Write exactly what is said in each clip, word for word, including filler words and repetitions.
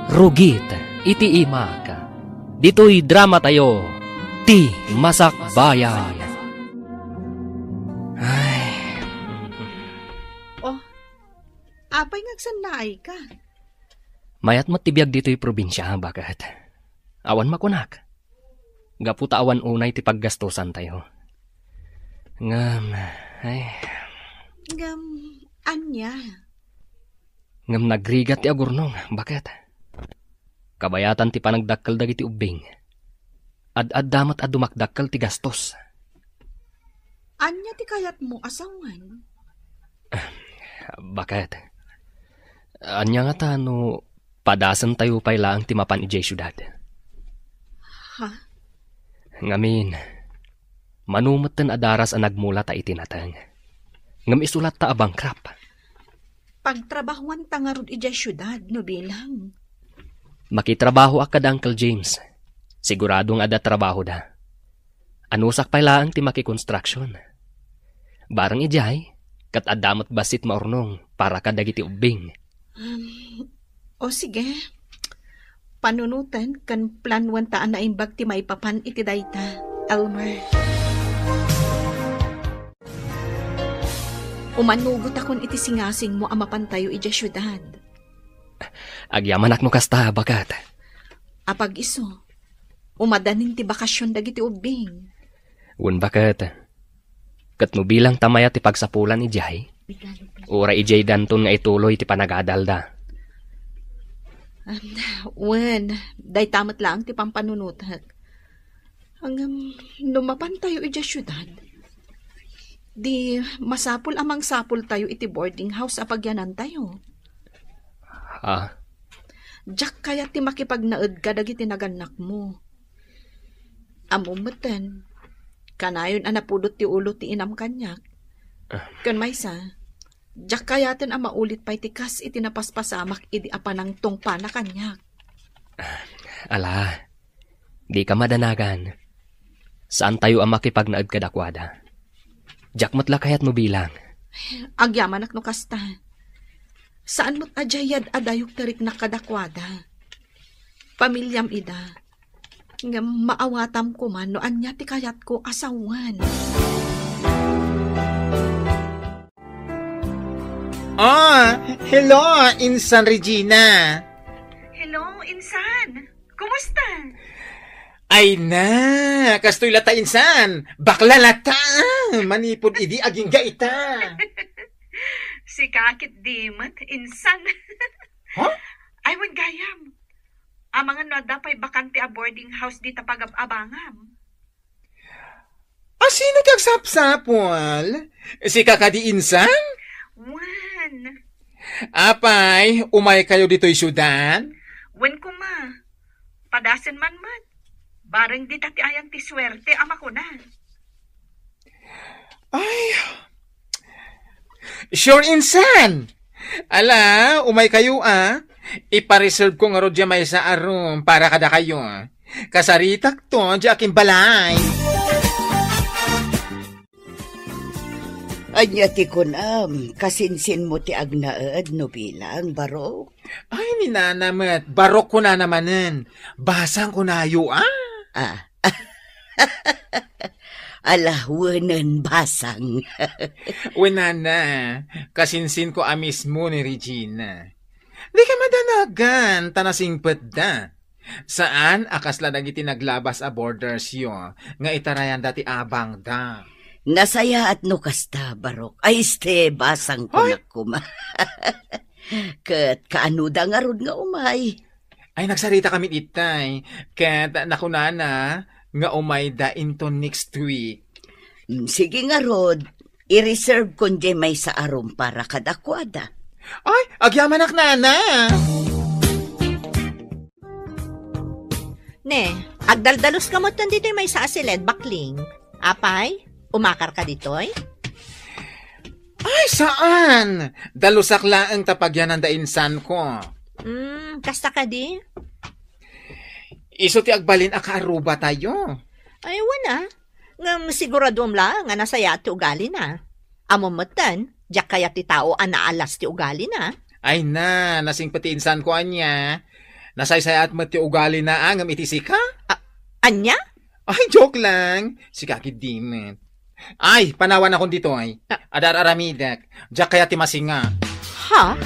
Rugit iti imak. Ditoy dramatayo, Ti Masakbayan. Ay. Oh, apay nga agsannaayka? Mayat met ti biag ditoy probinsia, baket awan makunak. Gapu ta awan unay ti paggastosantayo. Ngem, ay. Ngem, ania? Ngem nagrigat ti agurnong, baket kabayatan ti panagdakkel dagiti ubbing. Ad-adda met a dumakdakkel ti gastos. Ania ti kayatmo a sawen? Baket. Ania ngata no padasentayo pay laeng ti mapan idiay siudad? Ha? Ngamin, mano metten a daras a nagmula ta iti nateng. Ngem isu latta a bankrupt. Pagtrabahoanta ngarud idiay siudad no bilang. Makitrabahoak kada Uncle James. Sigurado nga adda trabahoda. Anusak pay laeng ti makikonstruction. Bareng idiay, ket adda met bassit maurnong para kadagiti ubbing. Um, o sige. Panunoten ken planuenta a naimbag ti maipapan iti dayta, Elmer. Umanugotakon iti singasingmo a mapantayo idiay siudad. Agyamanak no kasta, baket. Apag-isu, umadanin ti bakasion dagiti ubbing. Wen, baket. Ket no bilang ta mayat ti pagsapulan idiay, uray idiay danton nga ituloy ti panagadalda. Am, wen, dayta met laeng ti pampanunotek. Ngem, no mapantayo idiay siudad, di masapul a mangsapultayo iti boarding house a pagyanantayo. Ha? Diak kayat ti makipagnaed kadagiti nagannakmo. Ammom metten, kanayon a napudot ti ulo ti inam kaniak. Ah. Ken maysa, diak kayaten a maulit pay ti kas iti napaspasamak idi a panangtungpana kaniak. Ala, dika madanagan. Saantayo a makipagnaed kadakuada. Diak met la kayat no bilang. Agyamanak no kasta. Saan met a diay yad-adayok ti riknak kadakuada. Pamiliam ida. Ngem maawatam koma no ania ti kayatko a sawen. Ah, hello, Insan Regina. Hello, Insan. Kumusta? Ay na, kastoy latta, Insan. Bakla latta. Manipud idi agingga ita. Sika ket di met, Insan. Huh? Ay, wen gayam. Amangan no adda pay bakante a boarding house dita pagab-abangam. A sino ti agsapsapul? Sika kadi, Insan? Wen. Apay, umaykayo ditoy siudad? Wen koma. Padasen man met. Bareng dita ti ayan ti suerte a makuna. Ay, sure, Insan. Ala, umaykayo a. Ipareserve ko ngarud diay maysa a room para kadakayo. Kasaritakto diay akimbalay. Ania ti kunam, kasinsinmo ti agnaed no bilang, barok? Ay, ni nana met, barok kunana manen. Basang kunayo, ah. Ah. Ala, wenen basang. Wen nana, kasinsinko a mismo ni Regina. Dika madanagan, ta nasingpetda. Saan a kasla dagiti naglabas a boardersyo nga itarayanda ti abangda. Nasayaat no kasta, barok. Ay, este, basang. Hoy! Kunak koma. Ket kaanoda ngarud nga umay? Ay, nagsaritakami itay. Ket nakunana nga umayda into next week. Mm, sige ngarud, i-reserve kon diay maysa a room para kadakuada. Ay, agyamanak, nana! Ne, agdaldalos ka met ditoy maysa a siled, bakling. Apay, umakar ka ditoy? Ay, saan! Dalusak laeng ta pagyananda insanko. Hmm, kasta kadi? Isu ti agbalin a kaarrubatayo. Ay, wen a. Ngem siguraduam laeng a nasayaat ti ugalina. Ammom metten, diak kayat ti tao a naalas ti ugalina. Ay na, nasingpet ti insanko ania. Nasaysayaat met ti ugalina, a, ngem iti sika? A-, ania? Ay, joke lang. Sika ketdi met. Ay, panawanakon ditoy. A- Adar-aramidek. Diak kayat ti masinga. Ha?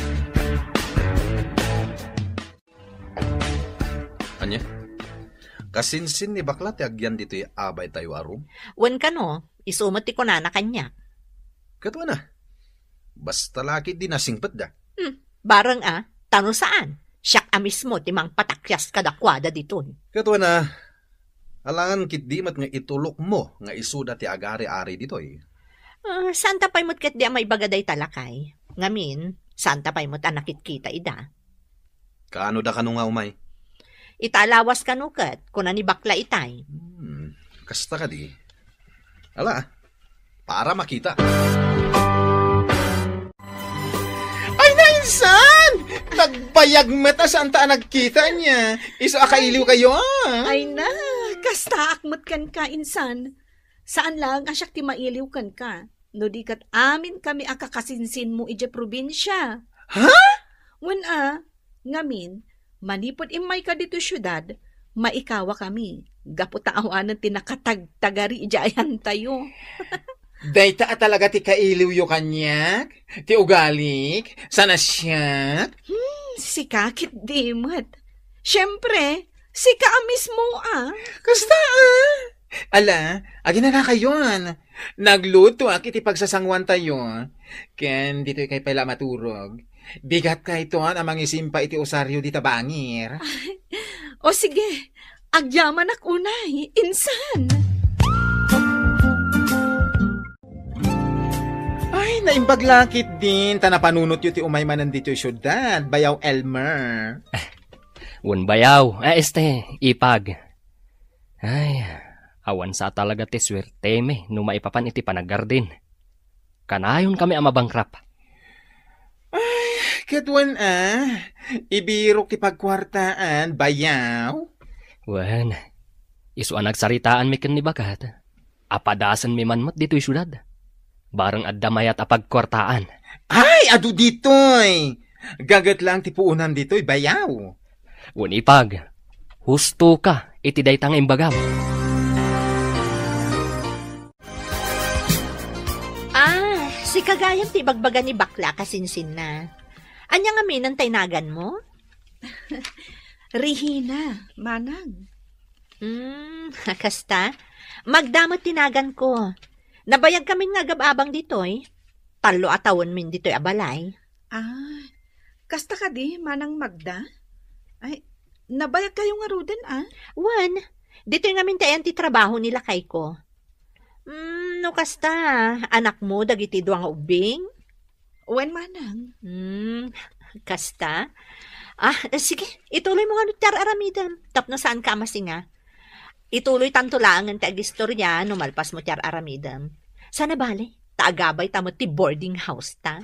Ania? Kasinsin ni bakla ti agyan ditoy abaytayo a room? Wen kano, isu met ti kunana kaniak. Ket wen a, basta la ketdi nasingpetda. Hmm, bareng a, ta no saan, siak a mismo ti mangpatakyas kadakuada ditoy. Ket wen a, alangan ketdi met nga itulokmo nga isuda ti agari-ari ditoy. Ah, saanta pay met ketdi a maibaga dayta lakay. Ngamin, saanta pay met a nakitkita ida. Kaano da kano nga umay? Ita a lawas kano ket, kuna ni bakla itay. Hmm, kasta kadi. Ala, para makita. Ay, nainsan! Nagbayag met a saanta a nagkita niya. Isu a kailiwkayo, a. Ay na, kastaak met kenka, insan. Saan laeng a siak ti mailiw kenka. No di ket amin kami a kakasinsinmo idiay probinsia. Ha? Wen a, ngamin, manipud immayka ditoy siudad, maikawa kami, gapu ta awanen ti nakatagtagari idiay ayantayo. Dayta a talaga ti kailiwyo kaniak? Ti ugalik? Saan a siak? Hmm, sika ketdi met. Siempre, sika a mismo a. Kasta a. Ala, aginanakayon. Naglutoak iti pagsasanguantayo. Ken ditoy kay pay la maturog. Bigat kayton a mangisimpa iti usario dita bangir. O sige, agyamanak unay, insan. Ay, naimbag la ketdin ta napanunotyo ti umay manen ditoy siudad, Bayaw Elmer. Wen bayaw, a, este, ipag. Ay, awan sa talaga ti suertemi no maipapan iti panagardin. Kanayon kami a mabankrupt. Ay, ket wen a, ibirok ti pagkuartaan, bayaw. Wen, isu a nagsaritaanmi ken ni baket. Apadasenmi man met ditoy siudad. Bareng adda mayat a pagkuartaan. Ay, adu ditoy! Gaget lang ti puonan ditoy, bayaw. Wen ipag, husto ka iti dayta nga imbagam. Ah, sika gayam ti ibagbaga ni bakla a kasinsinna. Ania ngamin ti naganmo? Regina, manang. Hmm, kasta? Magda met ti naganko. Nabayag kamin nga agab-abang ditoy. Tallo a tawenmin ditoy a balay. Ah, kasta kadi, Manang Magda? Ay, nabayagkayo ngaruden, a? Wen, ditoy ngamin ti ayan ti trabaho ni lakayko. Hmm, no kasta, anakmo dagiti dua nga ubbing? Wen, manang. Hmm, kasta? Ah, sige, ituloymo ngano ti ar-aramidem tapno saanka a masinga. Ituloytanto laengen ti agistorya no malpasmo ti ar-aramidem. Saan a bale, ta agabayta met ti boarding house ta.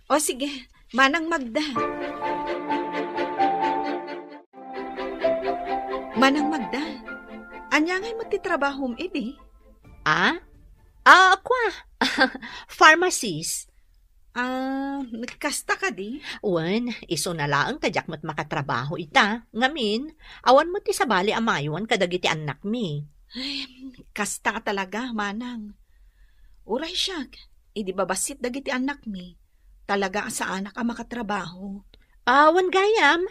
O sige, Manang Magda. Manang Magda, ania ngay met ti trabahom idi? Ah? Ah, kua, pharmacist. Ah, kasta kadi? Wen, isuna laeng ta diak met makatrabaho ita. Ngamin, awan met ti sabali a maywan kadagiti annakmi. Ay, kasta a talaga, manang. Uray siak, idi babassit dagiti annakmi, talaga a saanak a makatrabaho. Awan gayam,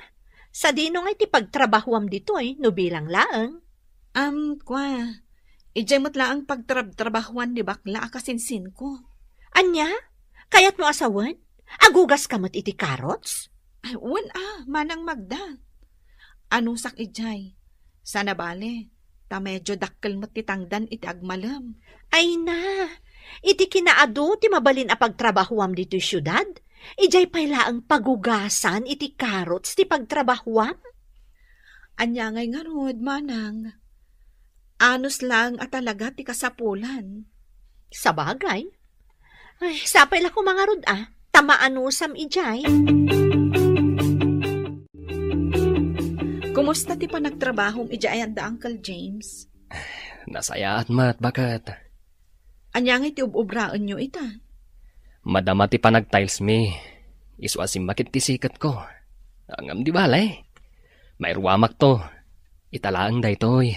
sadino ngay ti pagtrabahoam ditoy no bilang laeng? Am, kua, idiay met laeng pagtrabtrabahoan ni bakla a kasinsinko. Ania? Kayatmo a sawen? Agugaska met iti carrots? Ay, wen a, Manang Magda. Anusak idiay. Saan a bale, ta medio dakkel met ti tangdan iti agmalem. Ay na, iti kinaadu ti mabalin a pagtrabahoam ditoy siudad, idiay pay laeng pagugasan iti carrots ti pagtrabahoam? Ania ngay ngarud, manang? Anus laeng a talaga ti kasapulan. Sabagay. Ay, sapay la koma ngarud a, ta maanusam idiay. Kumusta ti panagtrabahom idiay adda Uncle James? Nasayaat met, baket. Ania ngay ti ub-ubraenyo ita? Madama ti panagtiles mi. Isu a simmakit ti siketko. Ngem di bale. Mairuamakto. Ita laeng daytoy.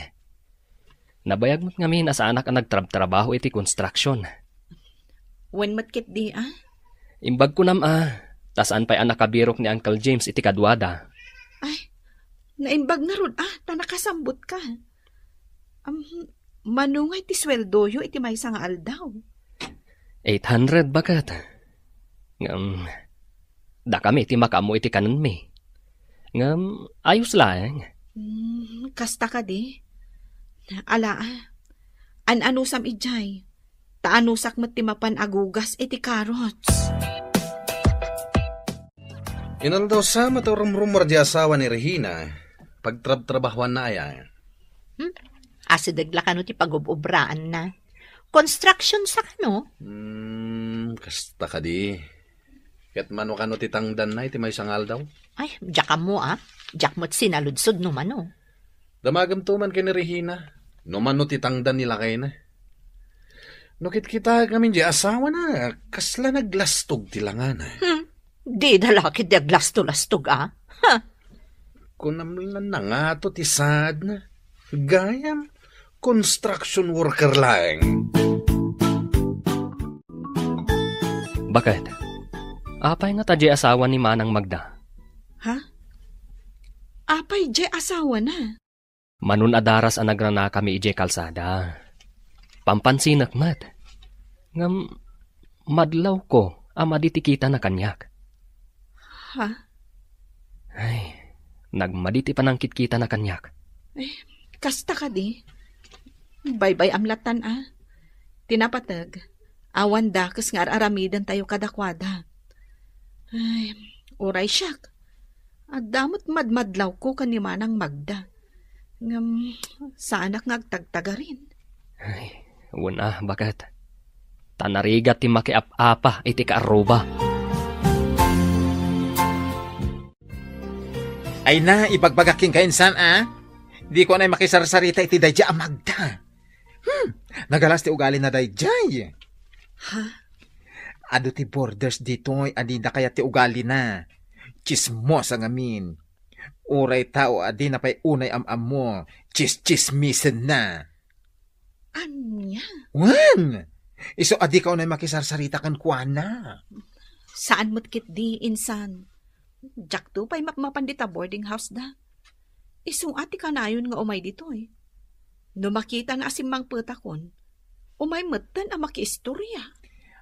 Nabayag met ngamin a saanak a nagtrabtrabaho iti construction. Wen met ketdi, a? Imbag kunam a, ta saan pay a nakabirok ni Uncle James iti kaduada. Ay, naimbag ngarud a, ta nakasambutka. Am, mano ngay ti sueldoyo iti maysa nga aldaw? Eight hundred, baket. Ngem, dakami ti makaammo iti kanenmi. Ngem, ayos laeng. Hmm, kasta kadi? Ala, a. An-anusam idiay? Ta anusak met ti mapan agugas iti carrots. Inaldaw sa met a rumrummuar di asawa ni Regina, pagtrabtrabahuanna aya. Hmm? Asideg la kano ti pagub-ubraanna? Construction sa kano? Hmm, kasta kadi. Ket mano kano ti tangdanna iti maysa nga aldaw? Ay, diak ammo, a. Diak met sinaludsod no mano. Damagem to man ken ni Regina, no mano ti tangdan ni lakayna. No kitkitaek ngamin di asawana, kasla naglastog ti langana. Hmm. Dida la ketdi aglasto-lastog, a. Ha? Kunam la nangato ti saadna. Gayam, construction worker laeng. Baket, apay ngata di asawa ni Manang Magda? Ha? Apay di asawana? Mano a daras a nagranakami idiay kalsada. Pampansinek met. Ngem, madlawko a madi ti kitana kaniak. Ha? Ay, nagmadi ti panangkitkitana kaniak. Eh, kasta kadi? Baybay-am latan a. Ti napateg, awan dakes nga ar-aramidentayo kadakuada. Ay, uray siak. Adda met madmadlawko ken ni Manang Magda. Ngem, saanak nga agtagtagarin. Ay, wen a, baket. Ta narigat ti makiap-apa iti kaarruba. Ay na, ibagbagak kenka insan, a? Diko anay makisarsarita iti daydiay a Magda. Hmm, nagalas ti ugalina daydiay. Ha? Adu ti borders ditoy a dida kayat ti ugalina. Tsismosa ngamin. Uray tao a dina pay unay am-ammo, tsistsismisenna. Ania? Wen! Isu a dika unay makisarsarita kenkuana. Saan met ketdi, insan. Diakto pay mapmapan dita boarding house da. Isu a ti kanayon nga umay ditoy. No makitana a simmangpetakon, umay metten a makiistoria.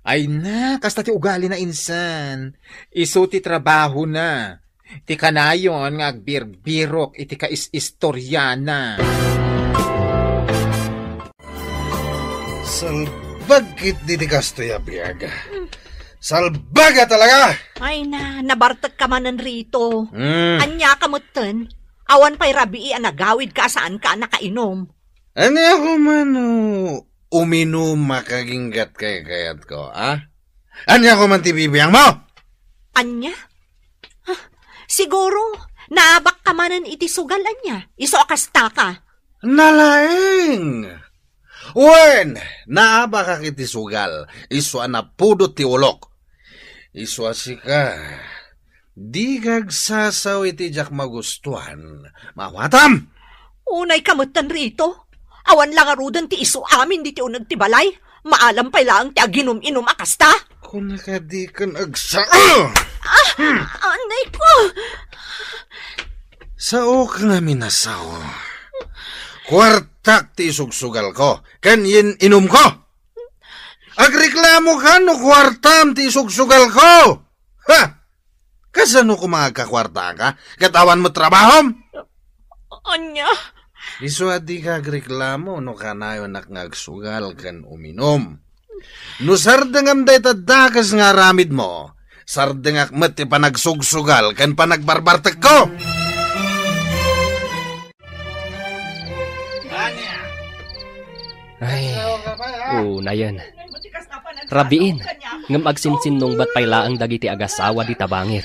Ay na, kasta ti ugalina insan. Isu ti trabahona. Ti kanayon nga agbirbirok iti kais-istoriana. Salbag ketdi ti kastoy a biag. Salbag a talaga! Ay na, nabartekka manen, Rito. Mm. Ania ka metten? Awan pay rabii a nagawidka a saanka a nakainom. Ania ko man no uminum a kaginggat kaykayatko, a? Ania ko man ti bibiangmo? Ania? Ah, siguro, naabakka manen iti sugal ania? Isu a kastaka. Nalaeng! Wen, naabakak iti sugal, isu a napudot ti ulok. Isu a sika, dika agsasao iti diak magustuan. Maawatam! Unayka metten, Rito. Awan la ngaruden ti isu amin ditoy uneg ti balay. Maalam pay laeng ti aginum-inum a kasta. Kunaka diken agsa-, ah! Ah, anay ko! Saok ngamin a sao. Kuartak ti isugsugalko, ken yen-inumko. Agreklamoka no kuartam ti isugsugalko. Ha? Kasano koma agkakuartaka ket awan met trabahom? Ania? Isu a dika agreklamo no kanayonak nga agsugal ken uminum. No sardengam dayta dakes nga aramidmo, sardengak met ti panagsugsugal ken panagbarbartekko. Ay, unayen. Rabiin, ngem agsinsinnungbat pay laeng dagiti agasawa dita bangir.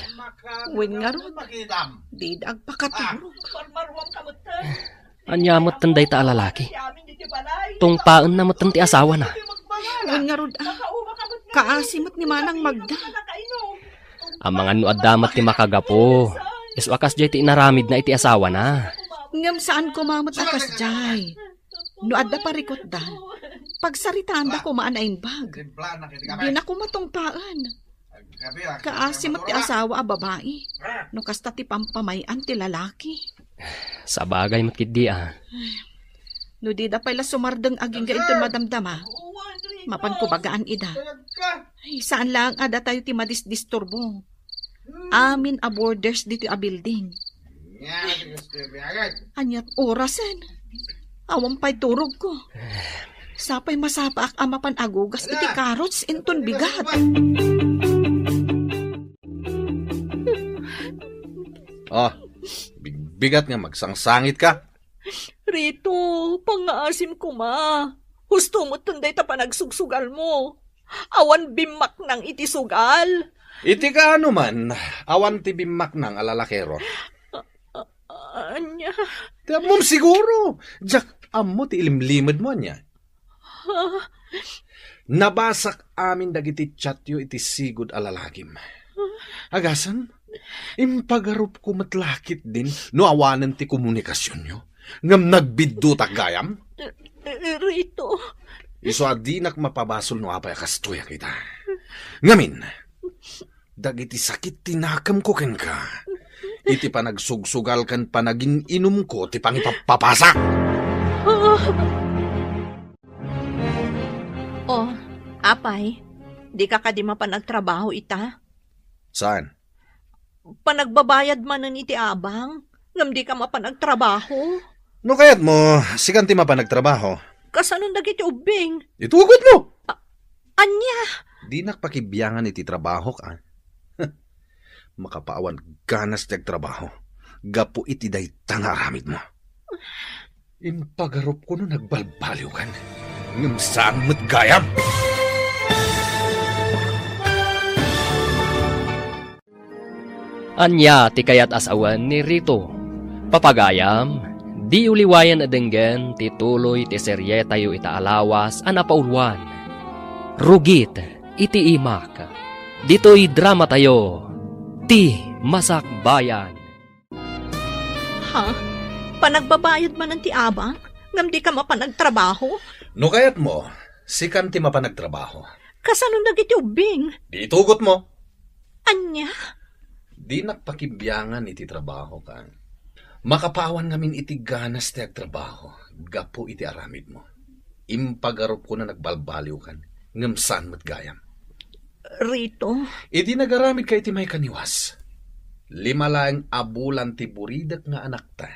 Wen ngarud, dida agpakaturog. Ania metten dayta a lalaki? Tungpaenna metten ti asawana. Wen ngarud, a, kaasi met ni Manang Magda. Amangan no adda met ti makagapu. Isu a kasdiay ti inaramidna iti asawana. Ngem saan koma met a kasdiay. No adda parikutda, pagsaritaanda koma a naimbag. Dina koma tungpaen. Kaasim met ti asawa a babai, no kasta ti pampamay-an ti lalaki. Sabagay met ketdi a. No dida pay la sumardeng agingga inton madamdama, mapanko bagaan ida. Ay, saan laeng a datayo ti madisdisturbo. Amin a boarders ditoy a building. Aniat orasen? Awan pay turogko. Sapay masapaak a mapan agugas iti carrots inton bigat. Ah, bigbigat nga magsangsangitka. Rito, pangngaasim koma. Husto metten dayta panagsugsugalmo. Awan bimmaknang iti sugal. Iti kaano man, awan ti bimmaknang a lalakero. A-, a-, ania? Ti ammom siguro. Diak ammo ti ilimlimedmo, ania? Ha? Nabasak amin dagiti chatyo iti sigud a lalakim. Agasem, impagarupko met la ketdin no awanen ti komunikasionyo. Ngem nagbiddutak gayam? Eh, eh, Rito. Isu a dinak mapabasol no apay a kastoy a kita. Ngamin, dagiti sakit ti nakemko kenka, iti panagsugsugal ken panagin-inumko ti pangipappapasak. Oh, apay, dika kadi mapan agtrabaho ita? Saan? Panagbabayad manen iti abang, ngem dika mapan agtrabaho. No kayatmo, sikan ti mapan agtrabaho. Kasanon dagiti ubbing? Itugotmo! A-, ania? Dinak pakibiangan iti trabahok, a. Makapaawan ganas ti agtrabaho gapu iti dayta nga aramidmo. Impagarupko no nagbalbaliwkan, ngem saan met gayam. Ania ti kayat a sawen ni Rito? Papagayam, diyo liwayen a denggen ti tuloy ti serietayo ita a lawas a napauluan, Rugit iti Imak. Ditoy dramatayo, Ti Masakbayan. Ha? Panagbabayad manen ti abang, ngem dika mapan agtrabaho? No kayatmo, sikan ti mapan agtrabaho. Kasanon dagiti ubbing? Di itugotmo. Ania? Dinak pakibiangan iti trabahok. Makapaawan ngamin iti ganas ti agtrabaho gapu iti aramidmo. Impagarupko no nagbalbaliwkan, ngem saan met gayam. Rito. Idi nagaramidka iti maikaniwas, lima laeng a bulan ti buridek nga anakta,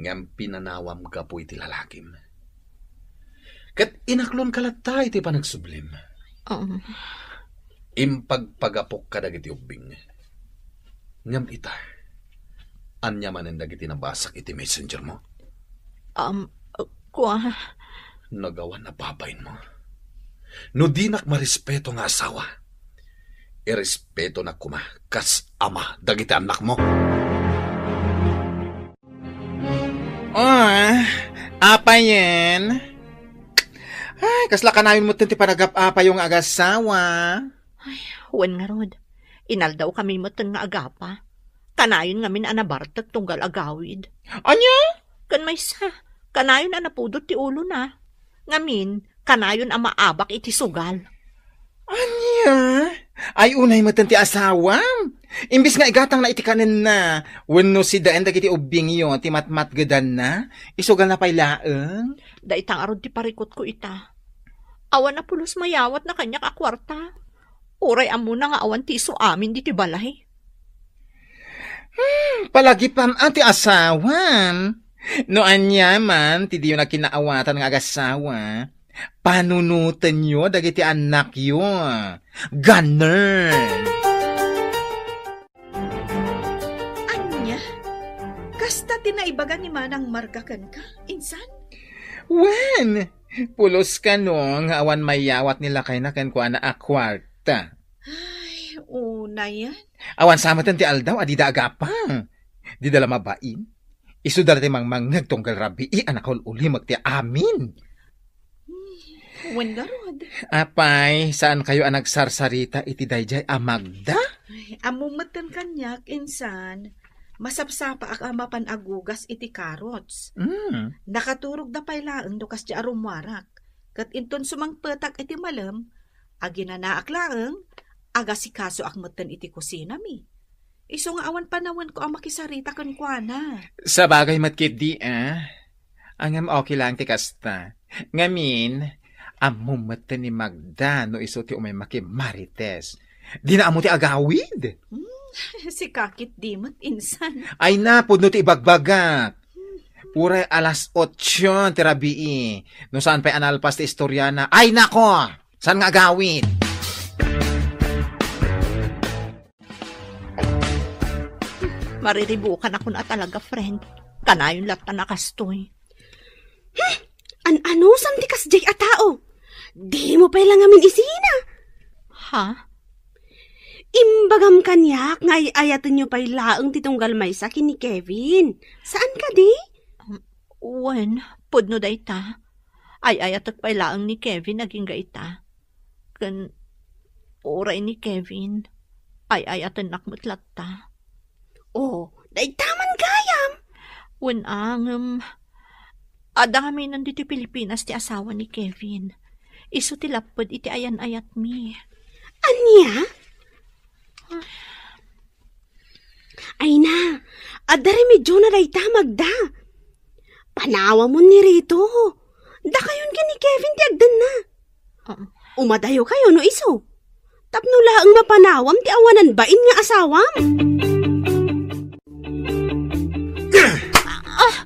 ngem pinanawam gapu iti lalakim. Ket inaklonka latta iti panagsublim. Um. Impagpagapok kadagiti ubbing. Ngem ita, ania manen dagiti nabasak iti messenger mo? Um, kua. Nagawan a babain mo. No dinak marespeto nga asawa, irespetonak koma kas ama dagiti annakmo. Ah, apayen? Ay, kasla kanayon metten ti panagap-apayo nga agasawa. Ay, wen ngarud, inaldawkami metten nga agapa. Kanayon ngamin a nabartek tunggal agawid. Ania? Ken maysa, kanayon a napudot ti ulona. Ngamin, kanayon a maabak iti sugal. Ania? Ay, unay metten ti asawam. Imbes nga igatangna iti kanenna, wenno sidaen dagiti ubbingyo ti matmatgedanna, isugalna pay laeng. Dayta ngarud ti parikutko ita. Awan a pulos mayawatna kaniak a kuarta. Uray ammona nga awan ti isu amin ditoy balay. Hmm, palagipam a ti asawam. No aniaman ti diyo nagkinaawatan nga agasawa, panunotenyo dagiti annakyo. Ganern! Ania? Kasta ti naibaga ni Manang Marga kenka, insan? Wen, pulos kano nga awan mayawat ni lakayna kenkuana a kuarta. Ay, unayen. Awan sa metten ti aldaw a dida agapa. Dida la mabain. Isuda la ti mangmangngeg tunggal rabii a nakaul-ulimek ti amin. Hmm, wen ngarud. Apay, saankayo a nagsarsarita iti daydiay a Magda? Ay, ammom metten kaniak, insan. Masapsapaak a mapan agugas iti carrots. Mm. Nakaturogda pay laeng no kasdi a rummuarak. Ket inton sumangpetak iti malem, aginanaak laeng, agasikasoak metten iti kusinami. Isu nga awan panawenko a makisarita kenkuana. Sabagay met ketdi, ah. Ngem okay lang ti kasta. Ngamin, ammom met ni Magda no isu ti umay makimarites. Dina ammo ti agawid. Hmm, sika ketdi met, insan. Ay na, pudno ti ibagbagak. Uray alas otso ti rabii. No saan pay a nalpas ti istoriana. Ay nako! Saan nga agawid? Mariribukan ako na talaga, friend. Kanayon latta na kastoy. Hmm? An-ano san ti kasdiay a tao? Di mo pay la ngamin isina. Ha? Imbagam kaniak nga ay-ayatenyo pay laeng ti tunggal maysa ken ni Kevin. Saan kadi? Um, wen, pudno dayta. Ay-ayatek pay laeng ni Kevin agingga ita. Ken uray ni Kevin, ay-ayatennak met latta. Oh, dayta man gayam. Wen a, ngem, adda ngamin ditoy Pilipinas ti asawa ni Kevin. Isu ti lapped iti ayan-ayatmi. Ania? Ay na, adda remedyona dayta, Magda. Panawamon ni Rito. Dakayon ken ni Kevin ti agdanna. Ah. Umadayokayo no isu. Tapno laeng mapanawam ti awanan bain nga asawam. Ah, ah,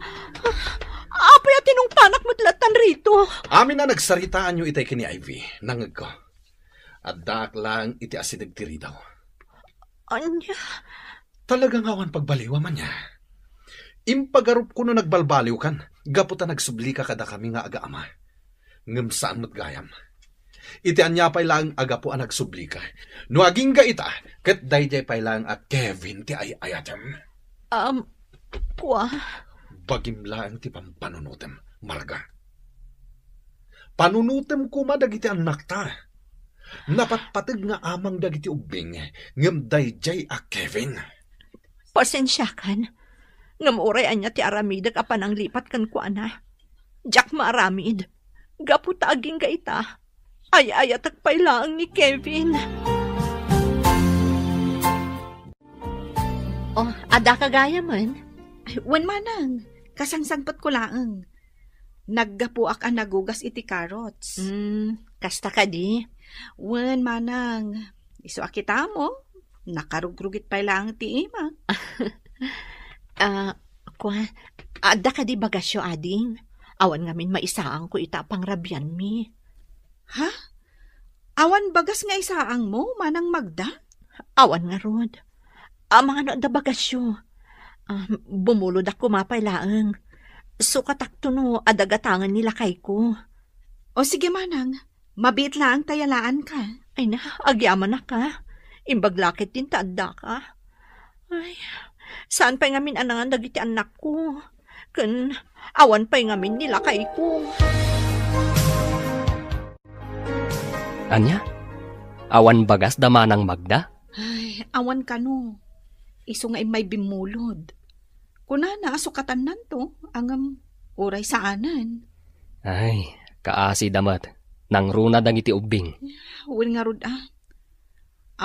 apay a tinungpanak met lattan, Rito? Amin a nagsaritaanyo itay ken ni Ivy, nangngegko. Addaak laeng iti asideg ti ridaw. Ania? Talaga nga awan pagbaliwam ania. Impagarupko no nagbalbaliwkan, gapu ta nagsublika kadakami nga aga-ama. Ngem saan met gayam. Iti ania pay laeng a gapu a nagsublika. No agingga ita, ket daydiay pay laeng a Kevin ti ay-ayatem. Um, kua? Bagim laeng ti pampanunotem, Marga. Panunotem koma dagiti annakta. Napatpateg nga amang dagiti ubbing, ngem daydiay a Kevin. Pasensiakan, ngem uray ania ti aramidek a pananglipat kenkuana, diak maaramid. Gapu ta agingga ita, ay-ayatek pay laeng ni Kevin. Oh, adda ka gayamen? Ay, wen manang, kasangsangpetko laeng. Naggapuak a nagugas iti carrots. Hmm, kasta kadi? Wen, manang, isu a kitamo, nakarugrugit pay laeng ti imak. Ah, kua, adda kadi bagasyo, ading? Awan ngamin maisaangko ita a pangrabianmi. Ha? Awan bagas nga isaangmo, Manang Magda? Awan ngarud. Amangan no adda bagasyo. Ah, bumulodak koma pay laeng. Sukatakto no adda gatangen ni lakayko. O sige, manang. Mabiit laeng ta yalaanka. Ay na, agyamanak, a. Imbag la ketdin ta addaka. Ay, saan pay ngamin a nangan dagiti annakko? Ken awan pay ngamin ni lakayko. Ania? Awan bagas da Manang Magda? Ay, awan kano. Isu nga immay bimmulod. Kunana a sukatannanto, ngem uray saanen. Ay, kaasi da met. Nangruna dagiti ubbing. Wen ngarud, a.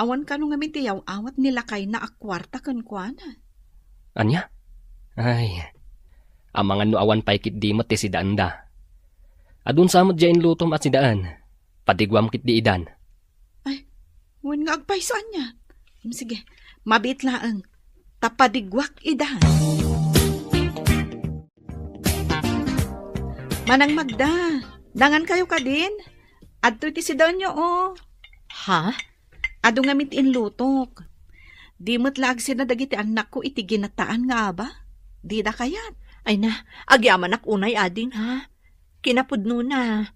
Awan kano ngamin ti yaw-awat ni lakayna a kuarta kenkuana. Ania? Ay, amangan no awan pay ketdi met ti sidaenda. Adun sa met diay inlutom a sidaen. Padiguam ketdi idan. Ay, wen nga agpayso ania. Hmm, sige, mabiit laeng. Ta padiguak idan. Manang Magda, nangankayo kadin? Adtoy ti sidaenyo, o. Ha? Adu ngamin ti inlutok. Di met la agsina dagiti annakko iti ginataan nga aba. Dida kayat. Ay na, agyamanak unay, ading, ha? Kinapudnona,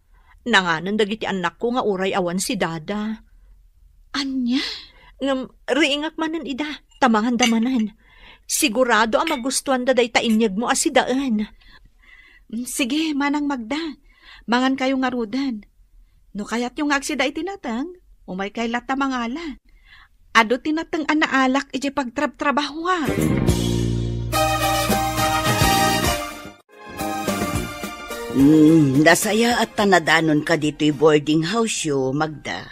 nanganen dagiti annakko nga uray awan si Dada. Ania? Ngem, riingak manen ida, ta manganda manen. Sigurado a magustuanda dayta inyegmo a sidaen. Mm, sige, Manang Magda. Mangankayo ngaruden. No kayatyo nga agsida iti nateng, umaykay latta mangala. Adu ti nateng a naalak idiay pagtrabtrabahoak. Hmm, nasayaat ta nadanonka ditoy boarding house-yo, Magda.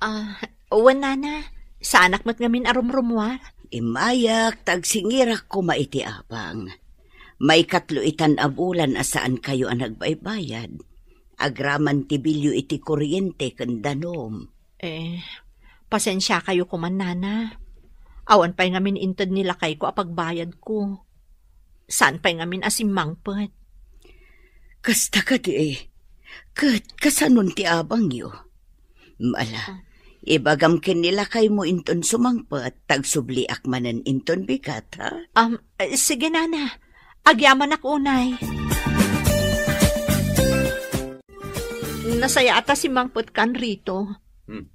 Ah, wen, Nana. Saanak met ngamin a rumrumuar. Immayak ta agsingirak koma iti abang. Maikatlo itan a bulan a saankayo a nagbaybayad. Agraman ti bilyo iti kuryente ken danum. Eh, pasensiakayo koman, Nana. Awan pay ngamin inted ni lakayko a pagbayadko. Saan pay ngamin a simmangpet. Kasta kadi, eh. Ket kasanon ti abangyo? Ala, ah, ibagam ken ni lakaymo inton sumangpet, tagsubliak manen inton bigat, ha? Um, eh, sige, Nana. Agyamanak unay. Nasayaat ta simmangpetkan, Rito. Hmm.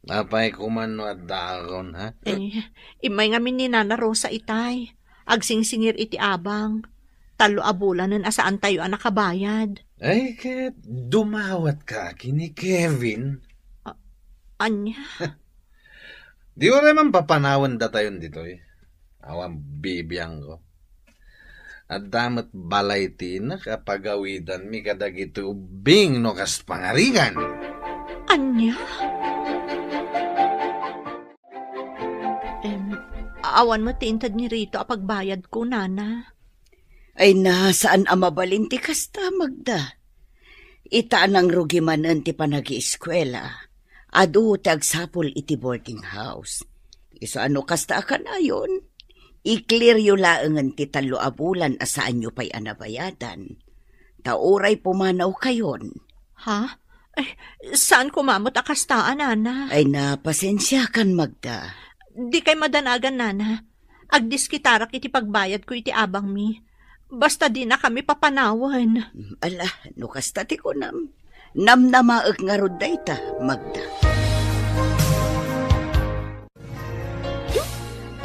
Apay koman no addaakon, ha? Eh, immay ngamin ni Nana Rosa itay. Agsingsingir iti abang. Tallo a bulanen a saantayo a nakabayad. Ay, ket dumawatka ken ni Kevin. A-, ania? Di uray man papanawen datayon ditoy. Awan bibiangko. Adda met balay ti inak a pagawidanmi kadagiti ubbing no kas pangarigan. Ania? Em, awan met ti inted ni Rito a pagbayadko, Nana. Ay na, saan a mabalin ti kasta, Magda. Ita a nangrugi manen ti panagieskuela, adu ti agsapul iti boarding house. Isu a no kasta a kanayon, i-clear-yo laengen ti tallo a bulan a saanyo pay a nabayadan. Ta uray pumanawkayon. Ha? Ay, saan koma met a kasta a, Nana? Ay na, pasensiakan, Magda. Dikay madanagan, Nana. Agdiskitarak iti pagbayadko iti abangmi. Basta dinakami papanawen. Ala, no kasta ti kunam, namnamaek ngarud dayta, Magda.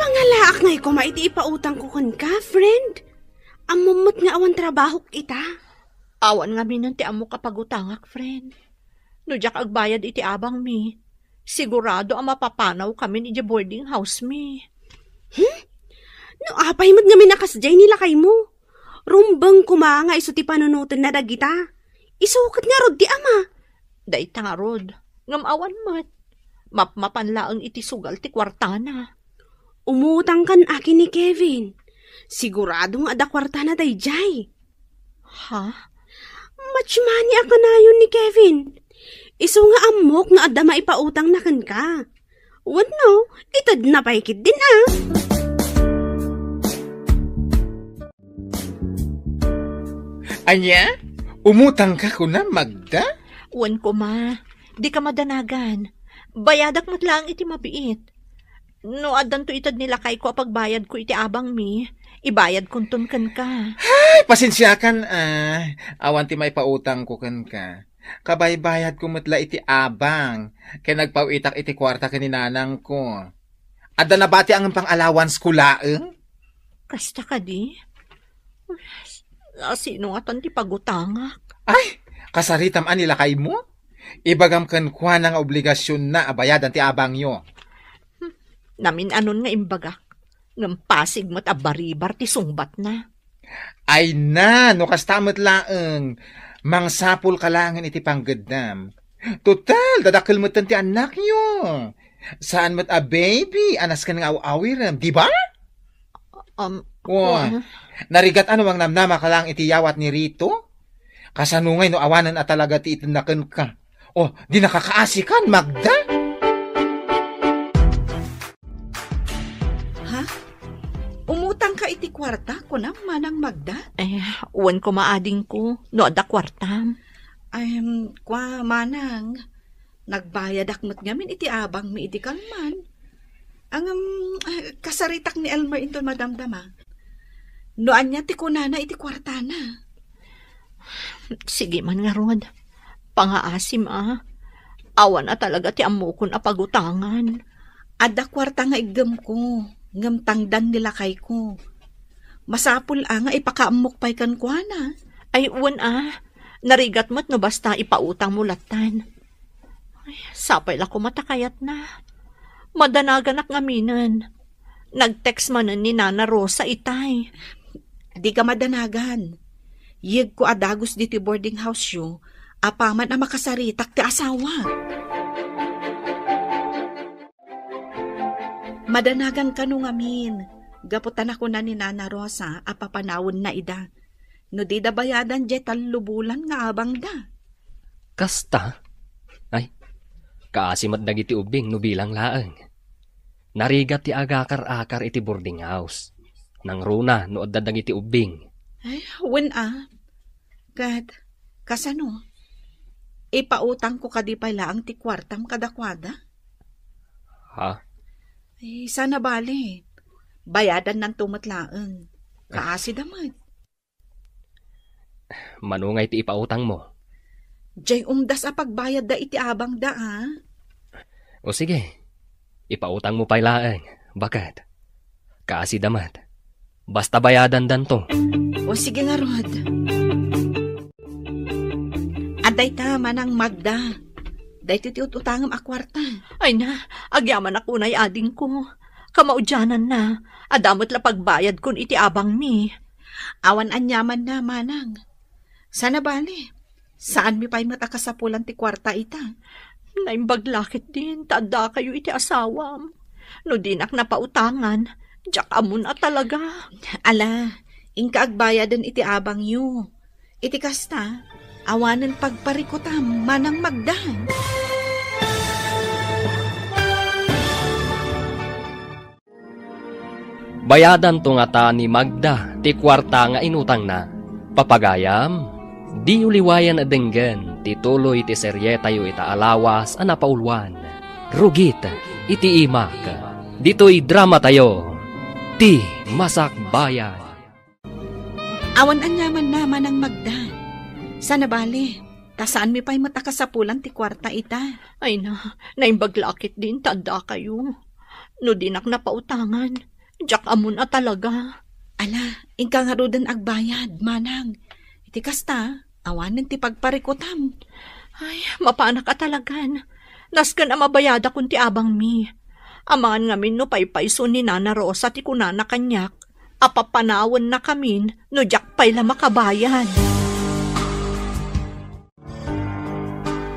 Pangalaak ngay koma iti ipautangko kenka, friend. Ammom met nga awan trabahok ita. Awan ngaminen ti ammok a pagutangak, friend. No diak agbayad iti abangmi, sigurado a mapapanawkamin idiay boarding house mi. Hmm? No apay met ngamin a kasdiay ni lakaymo? Rumbeng koma nga isu ti panunotenna dagita. Isu ket ngarud ti ama. Dayta ngarud, ngem awan met. Mapmapan laeng iti sugal ti kuartana. Umutangkan a ken ni Kevin. Sigurado nga adda kuartana daydiay. Ha? Match money a kanayon ni Kevin. Isu nga ammok nga adda maipautangna kenka. Wenno, itedna pay ketdin a. Ania? Umutangka kunam, Magda? Wen koma, dika madanagan. Bayadak met laeng iti mabiit. No addanto ited ni lakayko a pagbayadko iti abangmi, ibayadkonton kenka. Ay, pasensiakan a. Awan ti maipautangko kenka. Kabaybayadko met la iti abang, ken nagpaw-itak iti kuarta ken ni nanangko. Adda nabati a ngem pang-allowance-ko laeng? Kasta kadi? Asino ngatan ti pagutangak? Ay, kasaritam a ni lakaymo? Ibagam kenkuana nga obligasionna a bayadan ti abangyo. Hmm, namin-anon nga imbagak, ngem pasig met a baribar ti sungbatna. Ay na, no kasta met laeng, mangsapulka laengen iti panggeddam. Total, dadakkel metten ti annakyo. Saan met a baby a nasken nga aw-awirem, di ba? Um, Wa, wa- narigat a no mangnamnamaka laeng iti yawat ni Rito? Kasano ngay no awanen a talaga ti itedna kenka? O, di nakakaasikan, Magda? Ha? Umutangka iti kuarta, kunam, Manang Magda? Eh, wen koma adingko, no adda kuartam. Em, kua, Manang, nagbayadak met ngamin iti abangmi idi kalman. Ngem, ah, kasaritak ni Elmer inton madamdama. No ania ti kunana iti kuartana? Sige man ngarud. Pangaasim a. Awan a talaga ti ammokon a pagutangan. Adda kuarta nga iggemko, ngem tangdan ni lakayko. Masapul a nga ipakaammok pay kenkuana. Ay, wen a. Narigat met no basta ipautangmo lattan. Ay, sapay la koma ta kayatna. Madanaganak ngaminen. Nag-text manen ni Nana Rosa itay. Dika madanagan. Yegko a dagus ditoy boarding house-yo, apaman a makasaritak ti asawa. Madanagan kano ngamin, gapu ta nakuna ni Nana Rosa a papanawenna ida. No dida bayadan diay tallo bulan nga abangda. Kasta? Ay, kaasi met dagiti ubbing no bilang laeng. Narigat ti agakar-akar iti boarding house. Nangruna no adda dagiti ubbing. Ay, wen a. Ket, kasano? Ipautangko kadi pay laeng ti kuartam kadakuada? Ha? Ay, sana bale. Bayadannanto met laeng. Kaasida met. Mano nga iti ipautangmo? Diay umdas a pagbayadda iti abangda, a? O sige, ipautangmo pay laeng, baket. Kaasida met. Basta bayadandanto. O sige ngarud. Adda ita, Manang Magda. Daytoy ti ut-utangem a kuarta. Ay na, agyamanak unay, adingko. Kamaudiananna, adda met la pagbayadkon iti abangmi. Awan aniamanna, Manang. Sana bale, saanmi pay met a kasapulan ti kuarta ita. Naimbag la ketdin ta addakayo iti asawam. No dinak napautangan, diak ammon a talaga. Ala, inka agbayaden iti abangyo. Iti kasta, awanen pagparikutam, Manang Magda. Bayadanto ngata ni Magda ti kuarta nga inutangna. Papagayam, diyo liwayan a denggen ti tuloy ti serietayo ita a lawas a napauluan, Rugit iti Imak. Ditoy dramatayo, Ti Masakbayan. Awan aniamanna, Manang Magda. Sana bale, ta saanmi pay met a kasapulan ti kuarta ita. Ay na, naimbag la ketdin ta addakayo. No dinak napautangan, diak ammon a talaga. Ala, inka ngaruden agbayad, Manang. Iti kasta, awanen ti pagparikutam. Ay, mapanak a talagan. Nasken a mabayadakon ti abangmi. Amangan ngamin no paypayso ni Nana Rosa ti kunana kaniak a papanawennakamin no diak pay la makabayad.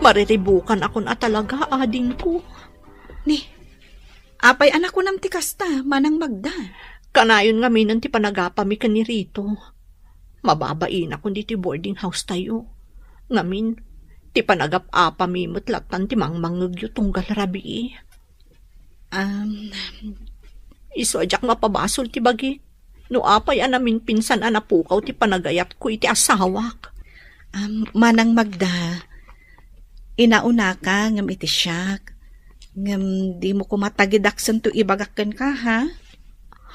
Mariribukanakon a talaga, adingko. Ni, apay a nakunam ti kasta, Manang Magda? Kanayon ngaminen ti panagapami ken ni Rito. Mababainakon ditoy boarding house tayo. Ngamin, ti panagap-apami met lattan ti mangmangngegyo tunggal rabii. Am, isu a diak mapabasol ti bagik no apay a naminpinsan a napukaw ti panagayatko iti asawak. Am, Manang Magda, inaunaka ngem iti siak. Ngem dimo koma tagidaksen to ibagak kenka, ha?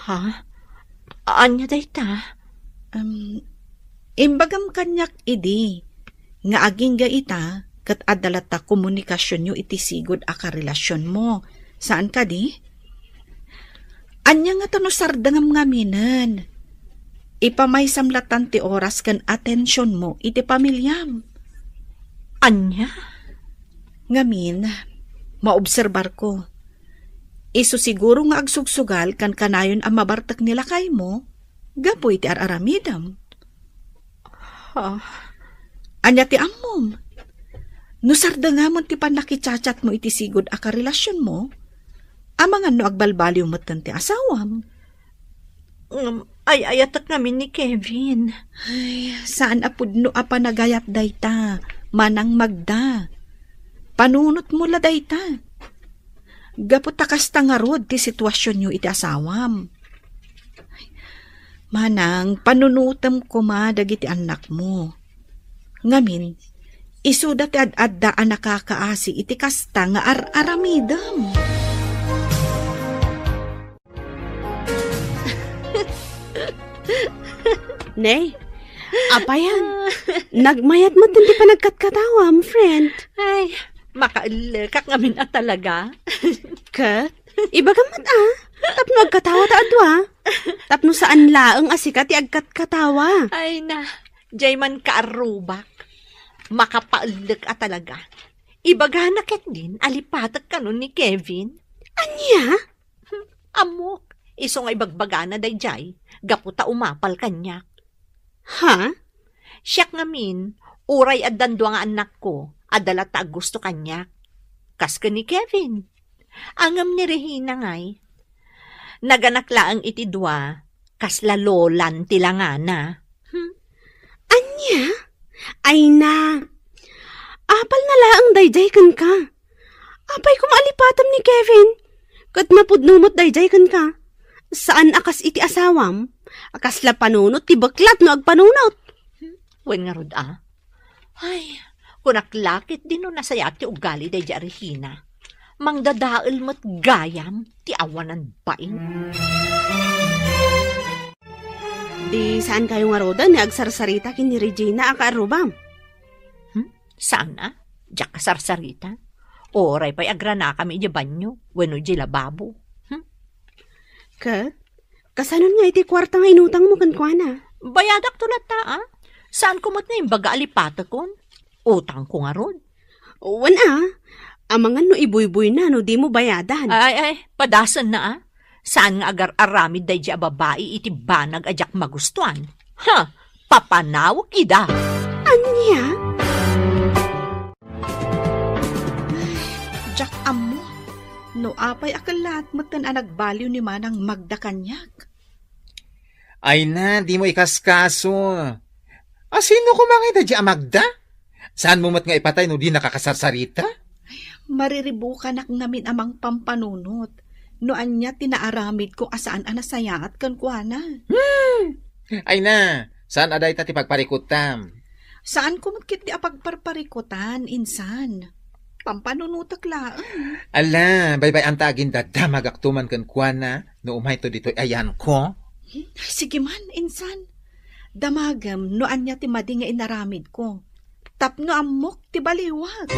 Ha? Ania dayta? Am, imbagam kaniak idi nga agingga ita ket adda latta komunikasionyo iti sigud a karelasionmo. Saan kadi? Ania ngata no sardengam ngaminen? Ipamaysam lattan ti oras ken atensionmo iti pamiliam. Ania? Ngamin, maobserbarko. Isu siguro nga agsugsugal kankanayon a mabartek ni lakaymo gapu iti ar-aramidem. Ah. Ania ti ammom? No sardengamon ti pannakichatchatmo iti sigud a karelasionmo, amangan no agbalbaliw metten ti asawam. Ngem, ay-ayatek ngamin ni Kevin. Ay, saan a pudno a panagayat dayta, Manang Magda. Panunotmo la dayta. Gapu ta kasta ngarud ti situasionyo iti asawam. Manang, panunotem koma dagiti annakmo. Ngamin, isuda ti ad-adda a nakakaasi iti kasta nga ar-aramidem. Nay, apayan, nagmayat met ti panagkatkatawam, friend. Ay, makaellekak ngamin a talaga. Ket, ibagam met a, tapno agkatawa ta adua. Tapno saan laeng a sika ti agkatkatawa. Ay na, jay man kaarrubak. Makapaellek a talaga. Ibagana ketdin a lipatek kano ni Kevin. Ania? Ammok, isu nga ibagbagana dayjay, gapu ta umapal kaniak. Ha? Siak ngamin, uray addan dua nga annakko, adda latta aggusto kaniak. Kas ken ni Kevin. Ngem ni Regina ngay, naganak laeng iti dua, kasla lolan ti langana. Hmm? Ania? Ay na. Apal na laeng daydiay kenka. Apay koma a lipatem ni Kevin? Ket napudno met daydiay kenka. Saan a kas iti asawam, a kasla panunot ti beklat no agpanunot. Wen ngarud a. Ay, kunak la ketdi no nasayaat ti ugali daydiay a Regina. Mangdadael met gayam ti awanan bain. Di saan kayo ngaruden nga agsarsarita ken ni Regina a kaarrubam? Hmm? Saan a? Diak kasarsarita. Uray pay agranakami idiay banyo wenno idiay lababo. Hmm? Ket, kasanon nga iti kuarta nga inutangmo kenkuana? Bayadakto latta, a? Saanko met nga imbaga a lipatekon? Utangko ngarud. Wen a, amangan no ibuybuyna no dimo bayadan. Ay, ay, padasenna, a. Saan nga agar-aramid daydiay a babai iti banag a diak magustuan? Ha! Papanawek ida! Ania? Diak ammo no apay a kellaat metten a nagbaliw ni Manang Magda kaniak. Ay na, dimo ikaskaso. A, sino koma ngay daydiay a Magda? Saanmo met nga ipatay no dinaka kasarsarita? Mariribukanak ngamin a mangpampanunot no ania ti naaramidko a saan a nasayaat kenkuana. Hmm! Ay na, saan a dayta ti pagparikutam? Saanko met ketdi a pagparparikutan, insan. Pampanunotek laeng. Ala, baybay-anta agin dadamagakto man kenkuana no umayto ditoy ayanko. Hmm? Sige man, insan. Damagem no ania ti madi nga inaramidko. Tapno ammok ti baliwak.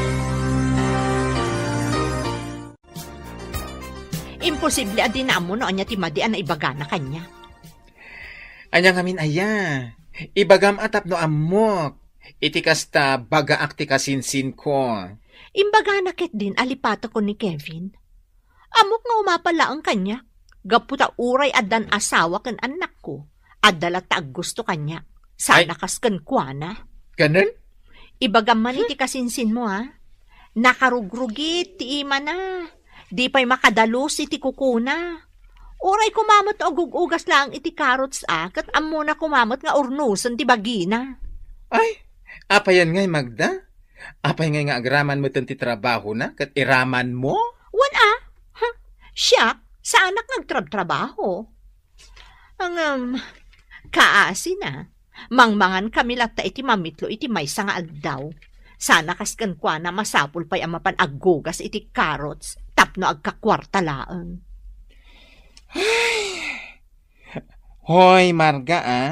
Imposible a di naammo no ania ti madi a naibagana kaniak. Ania ngamin aya? Ibagam a tapno ammok. Iti kasta, bagaak ti kasinsinko. Imbagana ketdin a lipatekon ni Kevin. Ammok nga umapal laeng kaniak, gapu ta uray addan asawa ken annakko, adda latta aggusto kaniak. Sana Ay. Kas kenkuana. Kanen? Ibagam man iti kasinsinmo, a. Nakarugrugit ti imana. Di pay makadalus iti kukuna. Uray koma met agug-ugas laeng iti carrots, a, ket ammona koma met nga urnosen ti bagina. Ay, apayan ngay, Magda? Apay ngay nga agraman metten ti trabahona ket iramanmo? Wen a? Ha? Siak, saanak nga agtrabtrabaho. Ngem, kaasina, mangmangankami latta iti mamitlo iti maysa nga aldaw. Sana kas kenkuana, masapul pay a mapan aggugas iti carrots tapno agkakuarta laeng. Ay, Hoy, Marga, a.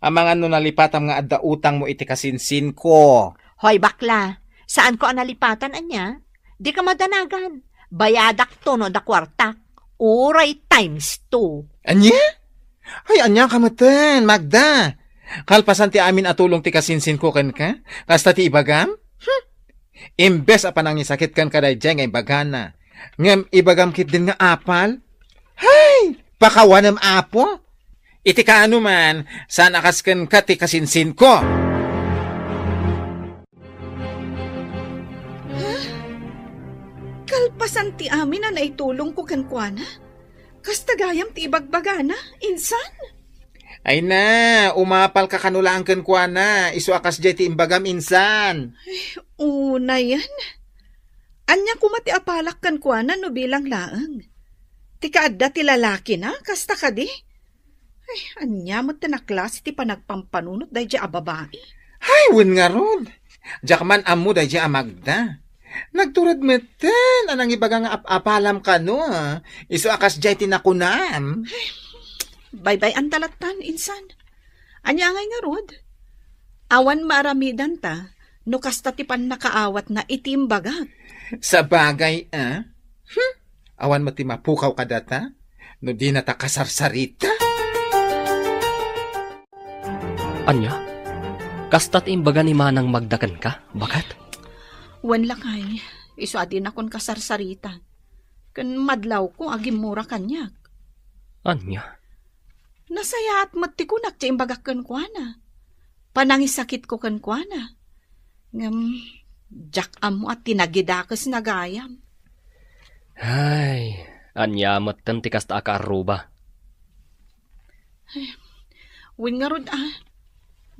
Amangan no nalipatam nga adda utangmo iti kasinsinko. Hoy, bakla, saanko a nalipatan, ania? Dika madanagan. Bayadakto no adda kuartak. Uray times two. Ania? Ay, ania ka metten, Magda? Kalpasan ti amin a tulong ti kasinsinko kenka, kasta ti ibagam? Hmm? Imbes a panangisakit kenka daydiay nga ibagana, ngem ibagam ketdin nga apal? Hay! Pakawanem, Apo! Iti kaano man, saan a kas kenka ti kasinsinko. Ha? Kalpasan ti amin a naitulongko kenkuana? Kasta gayam ti ibagbagana, insan? Ay na, umapalka kano laeng kenkuana, isu a kasdiay ti imbagam, insan. Ay, unayen. Ania koma ti apalak kenkuana no bilang laeng? Ti kaadda ti lalakina, kasta kadi? Ay, ania met ti naklase ti panagpampanunot daydiay a babai? Ay, wen ngarud. Diak man ammo daydiay a Magda. Nagtured metten a nangibaga nga ap-apalam kano, a. Isu a kasdiay ti nakunam. Baybay-anta lattan, insan. Ania ngay ngarud? Awan maaramidanta no kasta ti pannakaawatna iti imbagak. Sabagay, a? Hmm? Awan met ti mapukaw kadata no dinata kasarsarita? Ania? Kasta ti imbaga ni Manang Magda kenka, baket? Wen lakay, isu a dinakon kasarsarita. Ken madlawko a gimmura kaniak. Ania? Nasayaat met ti kunak ti imbagak kenkuana. panangisakitko kenkuana. Ngem, diak ammo a tinagidakesna gayam. Ay, ania metten ti kasta a kaarruba? Ay, wen ngarud a,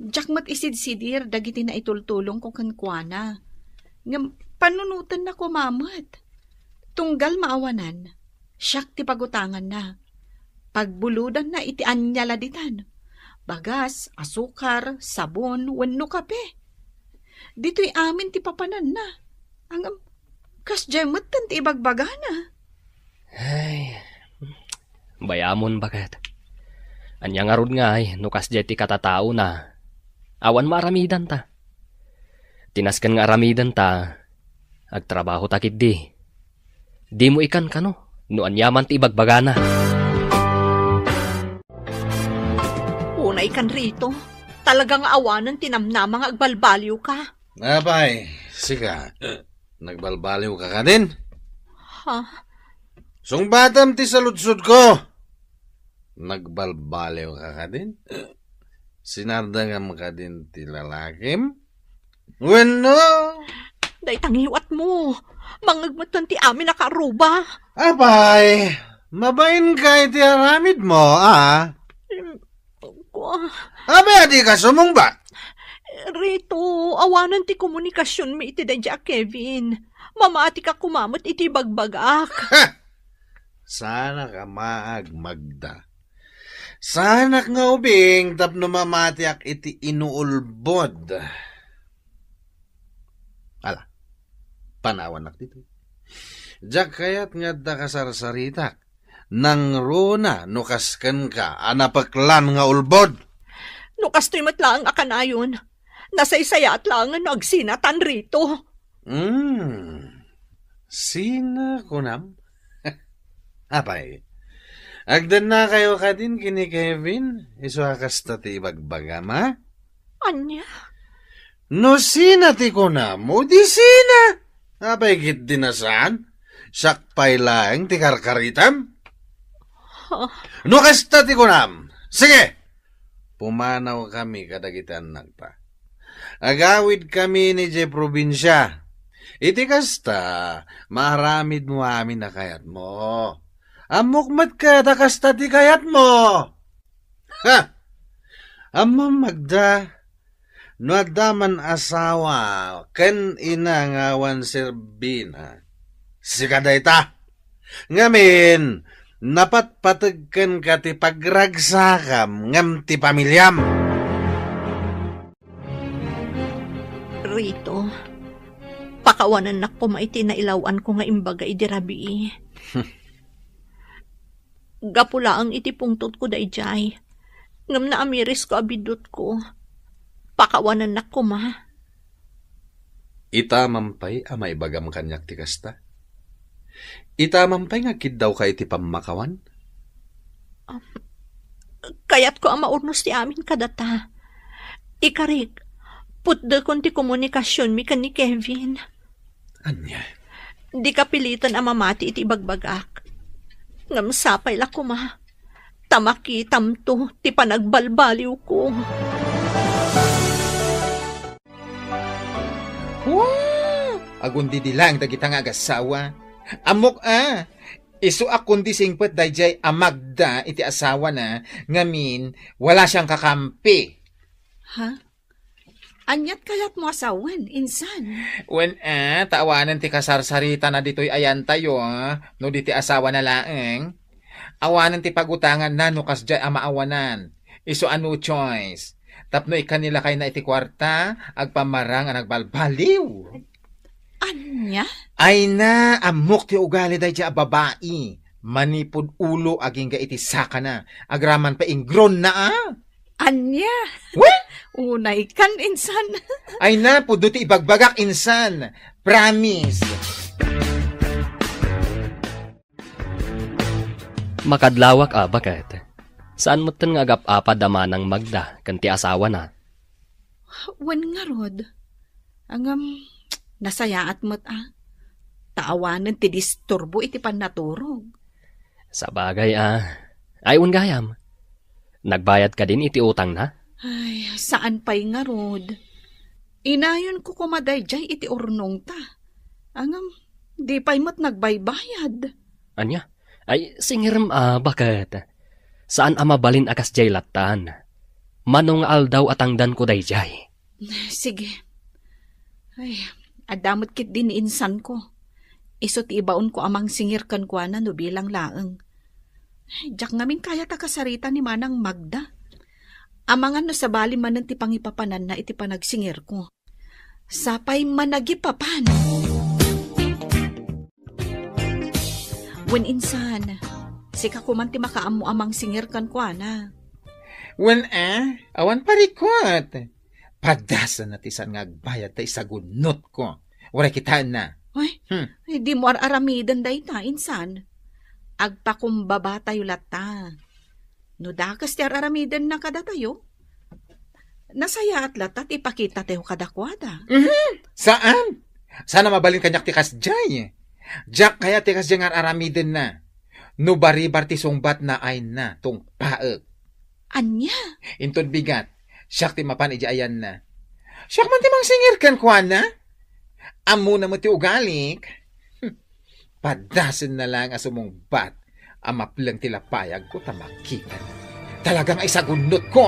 diak met isidsidir dagiti naitultulongko kenkuana. Ngem pannunotenna koma met. Tunggal maawanan, siak ti pagutanganna. Pagbulodanna iti ania la ditan. Bagas, asukar, sabon, wenno kape. Ditoy amin ti papananna. Ngem, kasdiay metten ti ibagbagana. Ay, bayamon, baket. Ania ngarud ngay no kasdiay ti katataona? Awan maaramidanta. Ti nasken nga aramidenta, agtrabahota ketdi. Dimo ikan kano no ania man ti ibagbagana. Unay kan Rito, talaga nga awanen ti namnama nga agbalbaliwka. Apay, sika, nagbalbaliwka kadin? Ha? Sungbatam ti saludsodko. Nagbalbaliwka kadin? Sinardengam kadin ti lalakim? Wenno? Dayta ngiwatmo. Mangngegmetten ti amin a kaarruba. Apay, mabainka iti aramidmo, a? Em, kua- Apay a dika sumungbat? Rito, awanen ti komunikasionmi iti daydiay a Kevin. Mamatika koma met iti ibagbagak. Ha! Saanak a maag, Magda. Saanak nga ubing tapno mamatiak iti inuulbod. Ala, panawannak ditoy. Diak kayat nga adda kasarsaritak. Nangruna no kas kenka a napeklan nga ulbod. No kastoy met laeng a kanayon, nasaysayaat laengen no agsinatan Rito. Hmm. Sina kunam? Apay, agdennakayo kadin ken ni Kevin, isu a kasta ti ibagbagam, a? Ania? No sina ti kunam, o di sina? Apay ketdi a saan? Siak pay laeng ti karkaritam? Ha? No kasta ti kunam, sige! Pumanawkami kadagiti annakta. Agawidkami idiay probinsia. Iti kasta, maaramidmo amin a kayatmo. Ammok met ket a kasta ti kayatmo. Ha! Ammom, Magda, no adda man asawa ken ina nga awan serbina, sika dayta. Ngamin, napatpateg kenka ti pagragsakam ngem ti pamiliam. Rito, pakawanennak koma iti nailaw-anko nga imbaga idi rabii. Gapu laeng iti pungtotko daydiay, ngem naamirisko a biddutko. Pakawanennak koma. Ita man pay a maibagam kaniak ti kasta? Ita man pay nga agkiddawka iti pammakawan? Um, kayatko a maurnos ti amin kadata. Ikarik, putdekon ti komunikasionmi ken ni Kevin. Ania? Dika piliten a mamati iti ibagbagak. Ngem sapay la koma ta makitamto ti panagbalbaliwko. Wow! Agundidi laeng dagita nga agassawa. Ammok a, isu a kundi singpet daydiay a Magda iti asawana, ngamin, wala sian kakampi. Ha? Aniat kayatmo a sawen, insan? Wen a, ta awanen ti kasarsaritana ditoy ayantayo, a, no di ti asawana laeng. Awanen ti pagutanganna no kasdiay a maawanan. Isu a no choice. Tapno ikkan ni lakayna iti kuarta, agpammarang a nagbalbaliw. Ania? Ay na, ammok ti ugali daydiay a babai. Manipud ulo agingga iti sakana. Agraman pay ingronna a. Ania? Wen? Unay kan, insan. Ay na, pudno ti ibagbagak, insan. Promise. Makadlawak a, baket. Saan metten nga agap-apad a manang Magda ken ti asawana? Wen ngarud. Ngem, nasayaat met a. Ta awanen ti disturbo iti pannaturog. Sabagay a. Ay, wen gayam. Nagbayad kadin iti utangna? Ay, saan pay ngarud. Inayonko koma daydiay iti urnongta. Ngem, di pay met nagbaybayad. Ania? Ay, singirem a, baket. Saan a mabalin a kasdiay lattan. Mano nga aldaw a tangdanko daydiay. Sige. Ay, adda met ketdi ni insanko. Isu ti ibaonko a mangsingir kenkuana no bilang laeng. Diak ngamin kayat a kasarita ni Manang Magda. Amangan no sabali manen ti pangipapananna iti panagsingirko. Sapay managipapan. Wen insan, sika koman ti makaammo a mangsingir kenkuana. Wen a, awan parikut. Padasenna ti saan nga agbayad ta isagunotko. Uray kitaenna. Ay, Hmm. Ay, dimo ar-aramiden dayta, insan. Agpakumbabatayo latta. No dakes ti ar-aramidenna kadatayo, nasayaat latta ti ipakitatayo kadakuada. Mhm. Saan? Saan a mabalin kaniak ti kasdiay. Diak kayat ti kasdiay nga ar-aramidenna. No baribar ti sungbatna, ayna, tungpaek. Ania? Inton bigat, siak ti mapan idiay ayanna. Siak man ti mangsingir kenkuana. Ammona met ti ugalik. Padasenna laeng a sumungbat a mapleng ti lapayagko ta makita. Talaga nga isagunotko.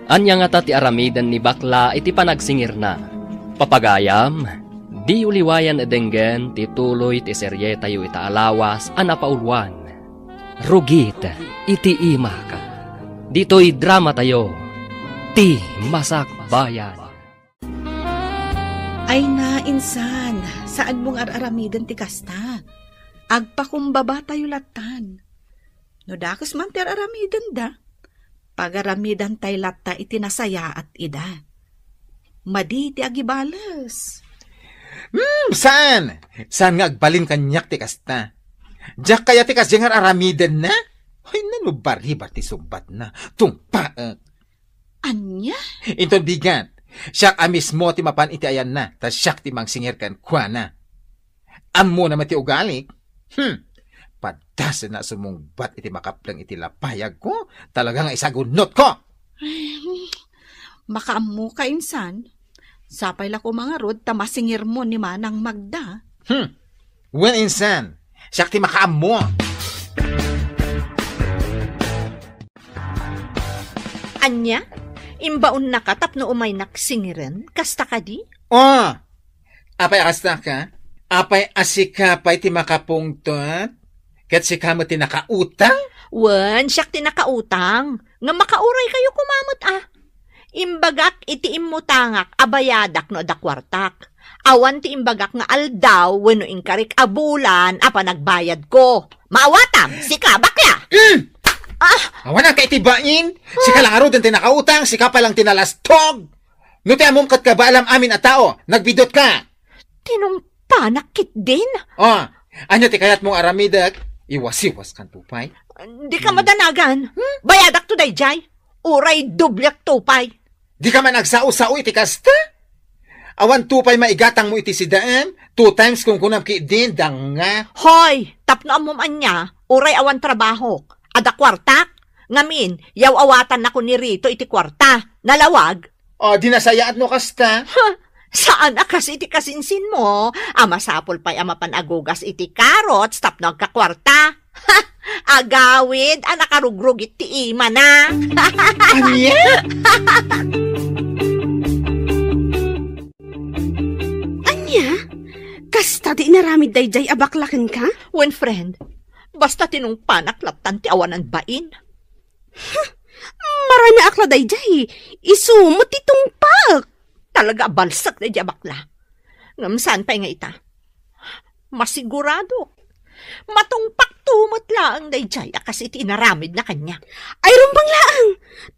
Ania ngata ti aramiden ni Bakla iti panagsingirna? Papagayam, diyo liwayan a denggen ti tuloy ti serietayo ita a lawas a napauluan, Rugit iti Imak. Ditoy dramatayo, Ti Masakbayan. Ay na, insan, saanmo nga ar-aramiden ti kasta. Agpakumbabatayo lattan. No dakes man ti ar-aramidenda, pagaramidantay latta iti nasayaat ida. Madi ti agibales. Hmm, saan? Saan nga agbalin kaniak ti kasta? Diak kayat ti kasdiay nga ar-aramidenna? Ay, nano baribar ti sungbatna. Tungpaek. Ania? Inton bigat, siak a mismo ti mapan iti ayanna, ta siak ti mangsingir kenkuana. Ammona met ti ugalik. Hmm. Padasenna a sumungbat iti makapleng iti lapayagko, talaga nga isagunotko. Ay, makaammoka, insan. Sapay la koma ngarud ta masingirmo ni Manang Magda. Hmm. Wen insan, siak ti makaammo. Ania? Imbaonnaka tapno umaynak singiren? Kasta kadi? Oh! Apay a kasta ka? Apay a sika pay ti makapungtot? Ket sika met ti nakautang? Wen, siak ti nakautang. Nga makauraykayo koma met, a. Imbagak iti immutangak a bayadak no adda kuartak. Awan ti imbagak nga aldaw wenno inkarik a bulan a panagbayadko. Maawatam, sika, bakla! Mm! Ah! Awan ka iti bain? Sika la ngaruden ti nakautang, sika pay lang ti nalastog. No ti ammom ket kabaalam amin a tao, nagbidutka. Tinungpanak ketdin. Oh, ania ti kayatmo nga aramidek? Iwasiwaskanto pay. Dika madanagan. Hmm? Bayadakto daydiay. Uray dobliakto pay. Dika man agsao-sao iti kasta? Awanto pay maigatangmo iti sidaem, two times kunkunam ketdin, danga. Hoy, tapno ammom ania, uray awan trabahok. Adda kuartak? Ngamin, yaw-awatannako ni Rito iti kuarta. Nalawag? O, di nasayaat no kasta? Ha! Saan a kas iti kasinsinmo a masapul pay a mapan agugas iti carrots tapno agkakuarta? Ha! Agawid a nakarugrugit ti imana. Ania? Ania? Kasta ti inaramid daydiay a bakla kenka? Wen, friend, basta tinungpanak lattan ti awanan bain. Huh! Maranaak la daydiay. Isu met ti tungpaek. Talaga a balsek daydiay a bakla. Ngem saan pay nga ita? Masigurado. Matungpakto met laeng daydiay a kas iti inaramidna kaniak. Ay, rumbeng laeng.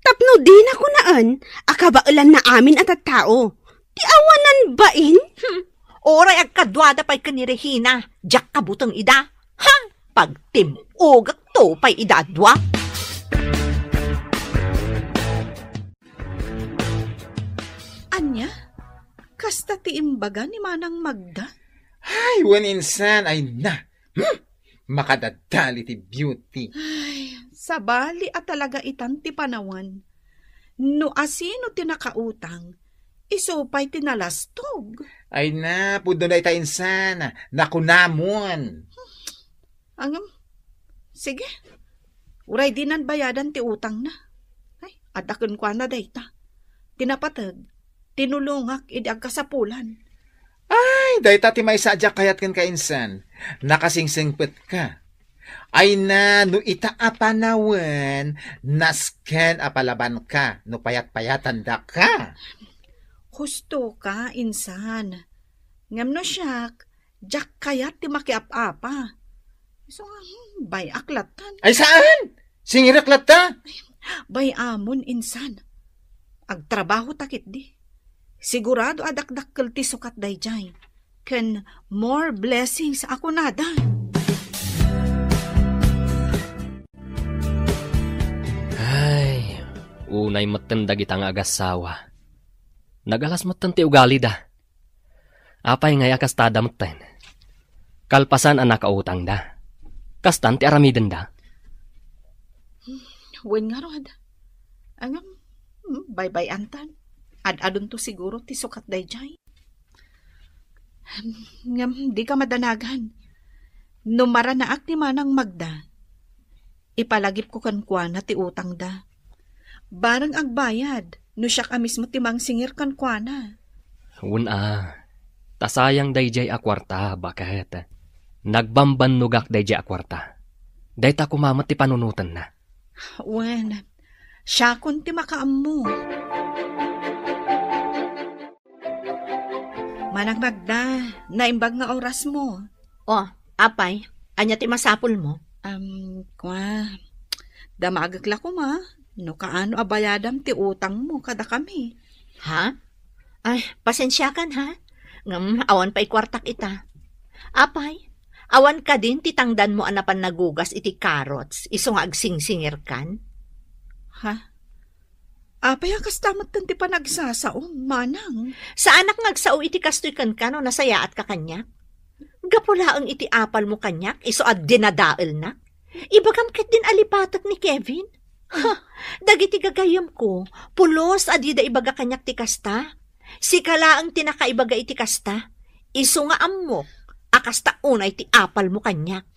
Tapno dina kunaen a kabaelanna amin a tattao. Ti awanan bain? Hmm. Uray agkaduada pay ken ni Regina, diak kabuteng ida. Ha? Pagtim-ogakto pay ida a dua. Ania? Kasta ti imbaga ni Manang Magda? Ay, wen insan, ay na. Hmm? Makadadal iti beauty. Ay, sabali a talaga itan ti panawen. No asino ti nakautang, isu pay ti nalastog. Ay na, pudno dayta insan. Nakunamon. Angam, sige. Uray dinan bayadan ti utangna. Ay, adda kenkuana dayta. Ti napateg, tinulongak idi agkasapulan. Ay, dayta ti maysa a diak kayat kenka insan. Nakasengsengpetka. Ay na, no ita a panawen, nasken a palabanka no payat-payatandaka. Husto ka, insan. Ngem no siak, diak kayat ti makiap-apa. Isu nga, hmm, bay-ak lattan. Ay, saan? Singirek latta? Bay-amon, insan. Agtrabaho ta ketdi. Sigurado a dakdakkel ti sukat daydiay. Ken more blessings a kunada. Ay, unay metten dagita nga agassawa. Nagalas metten ti ugalida. Apay ngay a kastada metten? Kalpasan a nakautangda, kastan ti aramidenda? Wen ngarud. Angam, hmm, baybay-antan. Ad-adunto siguro ti sukat daydiay. Ngem, dika madanagan. No maranaak ni Manang Magda, ipalagipko kenkuana ti utangda. Bareng agbayad, no siak a mismo ti mangsingir kenkuana. Wen a, ta sayang daydiay a kuarta, baket. Nagbambannogak daydiay a kuarta. Dayta koma met ti panunotenna. Wen, siakon ti makaammo. Manang Magda, naimbag nga orasmo. Oh, apay, ania ti masapulmo? Am, kua, damagek la koma, no kaano a bayadam ti utangmo kadakami. Ha? Ay, pasensiakan, ha? Ngem awan pay kuartak ita. Apay, awan kadin ti tangdanmo a napan nagugas iti carrots, isu nga agsingsingirkan? Ha? Apay a kasta metten ti panagsasaom, manang? Saanak nga agsao iti kastoy kenka no nasayaatka kaniak. Gapu laeng iti apalmo kaniak, isu a dinadaelnak. Ibagam ketdin a lipatek ni Kevin. Ha, dagiti gagayyemko, pulos a dida ibaga kaniak ti kasta. Sika laeng ti nakaibaga iti kasta. Isu nga ammok a kasta unay ti apalmo kaniak.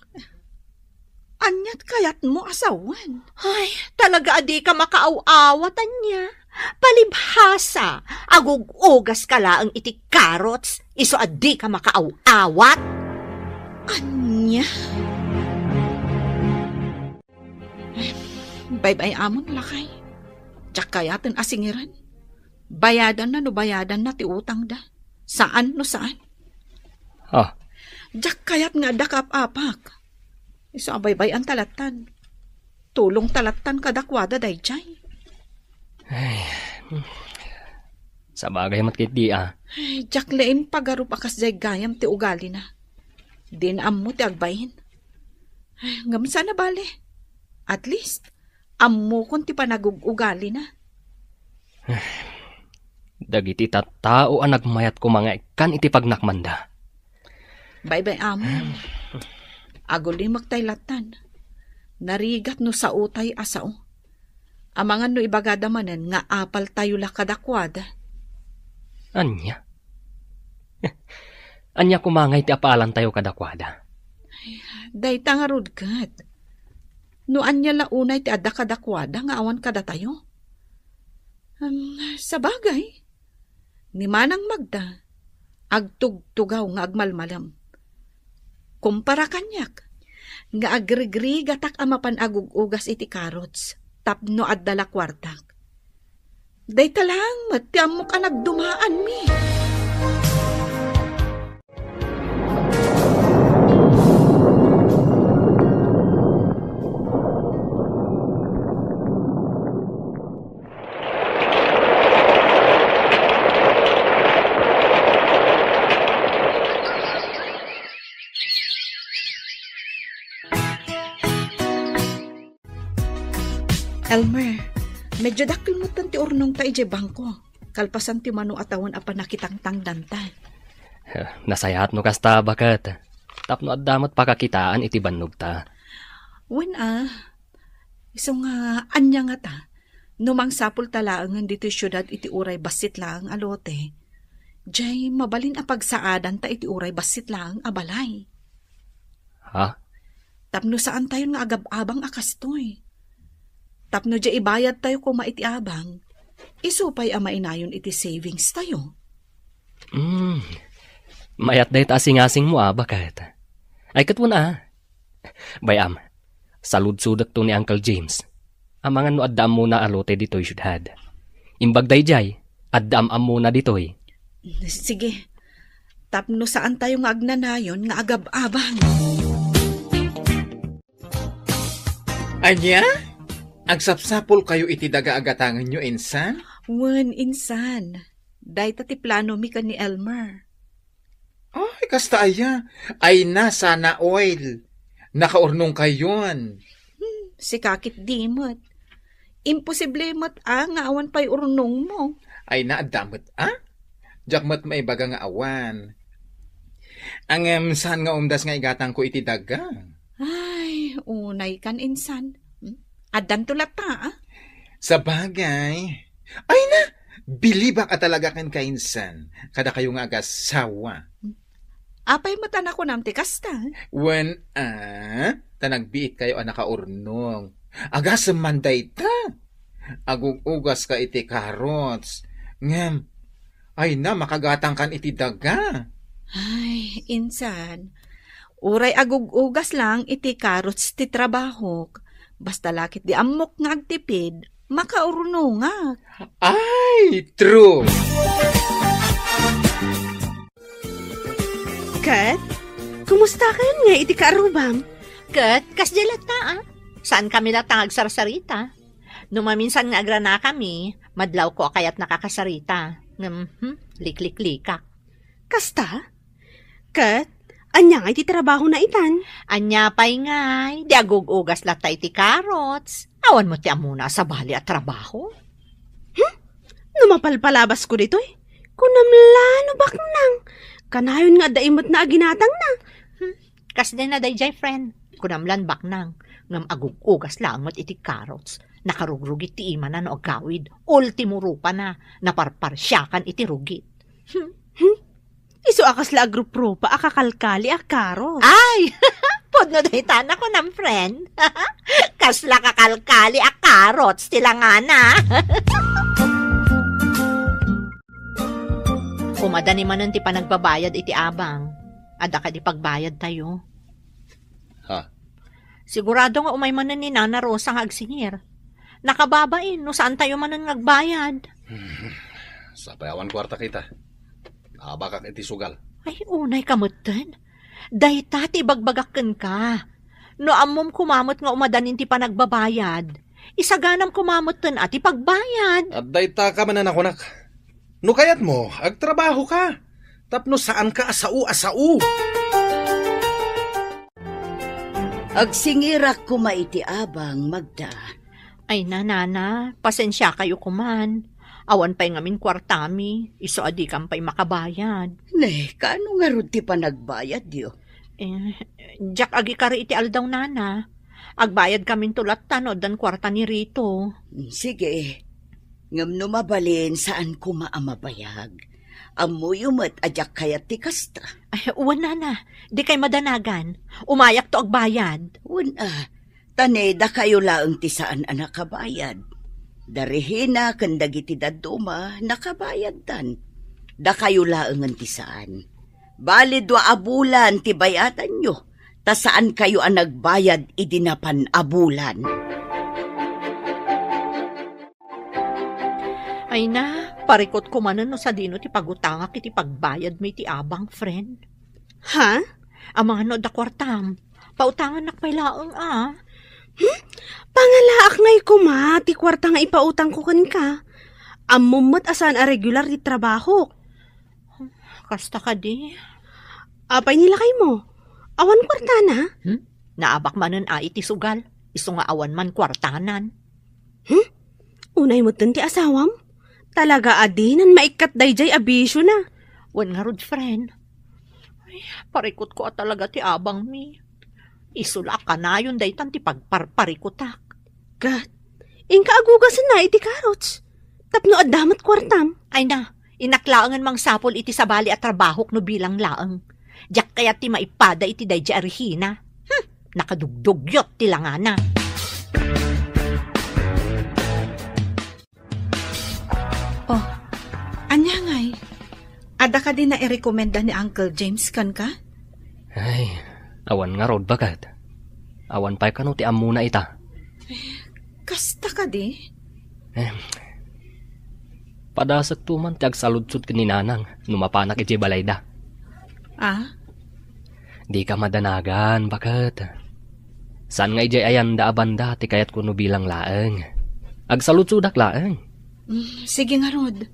Aniat kayatmo a sawen? Ay, talaga a dika makaaw-awat, ania? Palibhasa, agug-ugaska laeng iti carrots, isu a dika makaaw-awat. Ania? Baybay-amon, lakay. Diak kayaten a singiren. Bayadanna no bayadanna ti utangda. Saan no saan. Ah. Diak kayat nga adda kaap-apak. Isu a baybay-an ta lattan. Tulong ta lattan kadakuada daydiay. Ay, sabagay met ketdi, ah. Ay, diak laeng pagarup a kasdiay gayam ti ugalina. Din ammo ti agbain. Ay, ngem saan a bale. At least, ammokon ti panagug-ugalina. Dagiti tattao a nagmayat koma nga ikkan iti pagnakmanda. Baybay-amon. Agulimek tay lattan. Narigat no saotay a sao. Amangan no ibagada manen nga apaltayo la kadakuada. Ania? Ania koma ngay ti apaalantayo kadakuada? Ay, dayta ngarud ket. No ania la unay ti adda kadakuada nga awan kadatayo? Em, sabagay, ni Manang Magda, agtugtugaw nga agmalmalem. Kumpara kaniak, nga agrigrigatak a mapan agug-ugas iti carrots tapno adda la kuartak. Dayta laeng met ti ammok a nagdumaanmi. Elmer, medyo dakkel metten ti urnongta idiay bangko, kalpasan ti mano a tawen a pannakitangtangdanta. Eh, nasayaat no kasta, baket. Tapno adda met pakakitaan iti bannogta. Wen a, isu nga ania ngata, no mangsapulta laengen ditoy siudad iti uray bassit laeng a lote, jay mabalin a pagsaadanta iti uray bassit laeng a balay. Ha? Tapno saantayon nga agab-abang a kastoy. Tapno jay ibayadtayo koma iti abang, isu pay a mainayon iti savings tayo. Hmm. Mayat dayta a singasingmo a baket. Ay, ket wen a. Bay-am, saludsodekto ni Uncle James. Amangan no adda ammona a lote ditoy siudad. Imbag daydiay, adda am-ammona ditoy. Sige. Tapno saantayo nga agnanayon nga agab-abang. Ania? Agsapsapulkayo iti daga a gatangenyo, insan? Wen, insan. Dayta ti planomi ken ni Elmer. Ay, kasta aya. Ay na, sana all. Nakaurnongkayon. Hmm, sika ketdi met. Imposible met a nga awan pay urnongmo. Ay na, adda met a? Diak met maibaga nga awan. Ngem saan nga umdas nga igatangko iti daga? Ay, unaykan, insan. Hmm? Addanto latta, a? Sabagay. Ay na, bilibak a talaga kenka, insan. Kadakayo nga agasawa. Apay met a nakunam ti kasta? Wen a, ta nagbiitkayo a nakaurnong. Agasem man dayta. Agug-ugaska iti carrots. Ngem, ay na, makagatangkan iti daga. Ay, insan. Uray agug-ugas lang iti carrots ti trabahok. Basta la ketdi ammok nga agtipid, makaurnongak. Ay, true! Ket, kumusta kayon nga iti kaarrubam? Ket, kasdiay latta, a? Saankami latta nga agsarsarita. No maminsan nga agranakami, madlawko a kayat nakakasarita. Ngem, hmm, likliklikak. Kasta? Ket, ania ngay ti trabahona itan? Ania pay ngay, di agug-ugas latta iti carrots. Awan met ti ammona a sabali a trabaho. Hmm? No mapalpalabasko ditoy, kunam la no baknang. Kanayon nga adda immet na aginatangna. Hmm. Kasdiay na daydiay, friend. Kunam lan baknang. Ngem agug-ugas laeng met iti carrots. Nakarugrugit ti imana no agawid. Ultimo rupana. Naparparsiakan iti rugit. Hmm. Hmm? Isu a kasla agruprupa a kakalkali a carrots. Ay! Pudno dayta, nakunam, friend. Kasla kakalkali a carrots ti langana. Umadani manen ti panagbabayad iti abang. Adda kadi pagbayadtayo? Ha? Sigurado nga umay manen ni Nana Rosa nga agsingir. Nakababain no saantayo manen nga agbayad. Sapay awan kuarta kita. Naabakak iti sugal. Ay, unay ka metten. Dayta ti ibagbagak kenka. No ammom koma met nga umadanin ti panagbabayad, isaganam koma metten a ti pagbayad. At dayta ka manen a kunak. No kayatmo, agtrabaho ka. Tapno saan ka a sao a sao. Agsingirak koma iti abang, Magda. Ay na, Nana, pasensiakayo koman. Awan pay ngamin kuartami, isu a dikam pay makabayad. Ne, kaano ngarud ti panagbayadyo? Eh, diak agikari iti aldaw, Nana. Agbayadkaminto latta no addan kuarta ni Rito. Sige. Ngem no mabalin, saan koma a mabayag. Ammoyo met a diak kayat ti kasta. Ay, wen, Nana. Dikay madanagan. Umayakto agbayad. Wen a, ta ne, dakayo laeng ti saan a nakabayad. Da Regina ken dagiti dadduma, nakabayadtan. Dakayo laengen ti saan. Bali, dua a bulan ti bay-adanyo, ta saankayo a nagbayad idi napan a bulan. Ay na, parikutko manen no sadino ti pagutangak iti pagbayadmi iti abang, friend. Ha? Amangan no adda kuartam, pautangannak pay laeng a. Hmm? Pangalaak ngay koma ti kuarta nga ipautangko kenka. Ammom met a saan a regular ti trabahok. Kasta kadi? Apay ni lakaymo? Awan kuartana? Hmm? Naabak manen a iti sugal, isu nga awan man kuartanan. Hmm? Unay metten ti asawam? Talaga a dinan maikkat daydiay a bisiona. Wen ngarud, friend. Parikutko a talaga ti abangmi. Isu la a kanayon daytan ti pagparparikutak. Ket, inka agugasenna iti carrots. Tapno adda met kuartam. Ay na, innak laengen mangsapul iti sabali a trabahok no bilang laeng. Diak kayat ti maipada iti daydiay a Regina. Hmm, nakadugdugyot ti langana. Oh, ania ngay? Adda kadi nairekomenda ni Uncle James kenka? Ay, awan ngarud, baket. Awan pay kano ti ammona ita. Kasta kadi? Eh, padasekto man ti agsaludsod ken ni Nanang no mapanak idiay balayda. Ah? Dika madanagan, baket. Saan nga idiay ayanda a banda ti kayatko no bilang laeng. Agsaludsodak laeng. Mm, sige ngarud.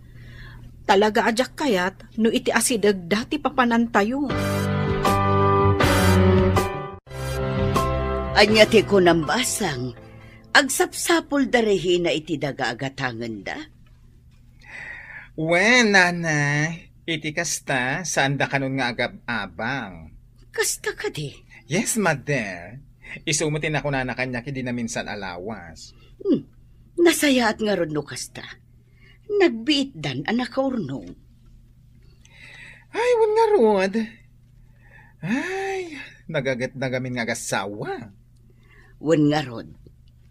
Talaga a diak kayat no iti asidegda ti papanantayo. Ania ti kunam, Basang? Agsapsapulda, Regina, iti daga a gatangenda? Wen, Nana, iti kasta, saanda kanon nga agab-abang. Kasta kadi? Yes, Mother. Isu met ti nakunana kaniak idi naminsan a lawas. Hmm. Nasayaat ngarud no kasta. Nagbiitdan a nakaurnong. Ay, wen ngarud. Ay, nagaget na gamin nga agassawa. Wen ngarud,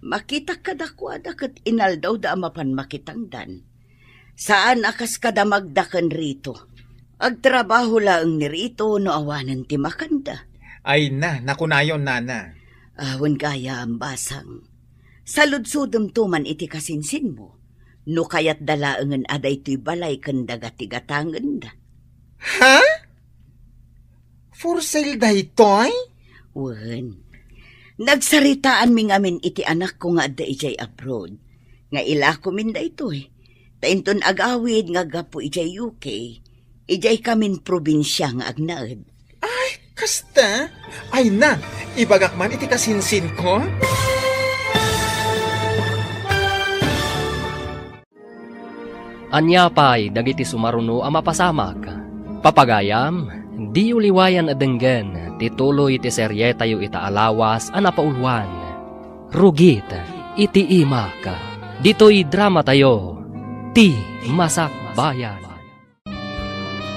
makitak kadakuada ket inaldawda a mapan makitangdan. Saan a kas kadamagda ken Rito. Agtrabaho laeng ni Rito no awanen ti makanda. Ay na, nakunayon, Nana. Ah, wen gayam, Basang. Saludsodemto man iti kasinsinmo. No kayatda laengen a daytoy balay ken daga ti gatangenda. Ha? For sale daytoy? Wen. Nagsaritaanmi ngamin iti anakko nga adda idiay abroad, nga ilakomin daytoy. Ta inton agawid nga aggapu idiay U K, idiay kamin probinsia nga agnaed. Ay, kasta? Ay na, ibagak man iti kasinsinko? Ania pay dagiti sumaruno a mapasamak? Papagayam, diyo liwayan a denggen ti tuloy ti serietayo ita a lawas a napauluan, Rugit iti Imak. Ditoy dramatayo, Ti Masakbayan.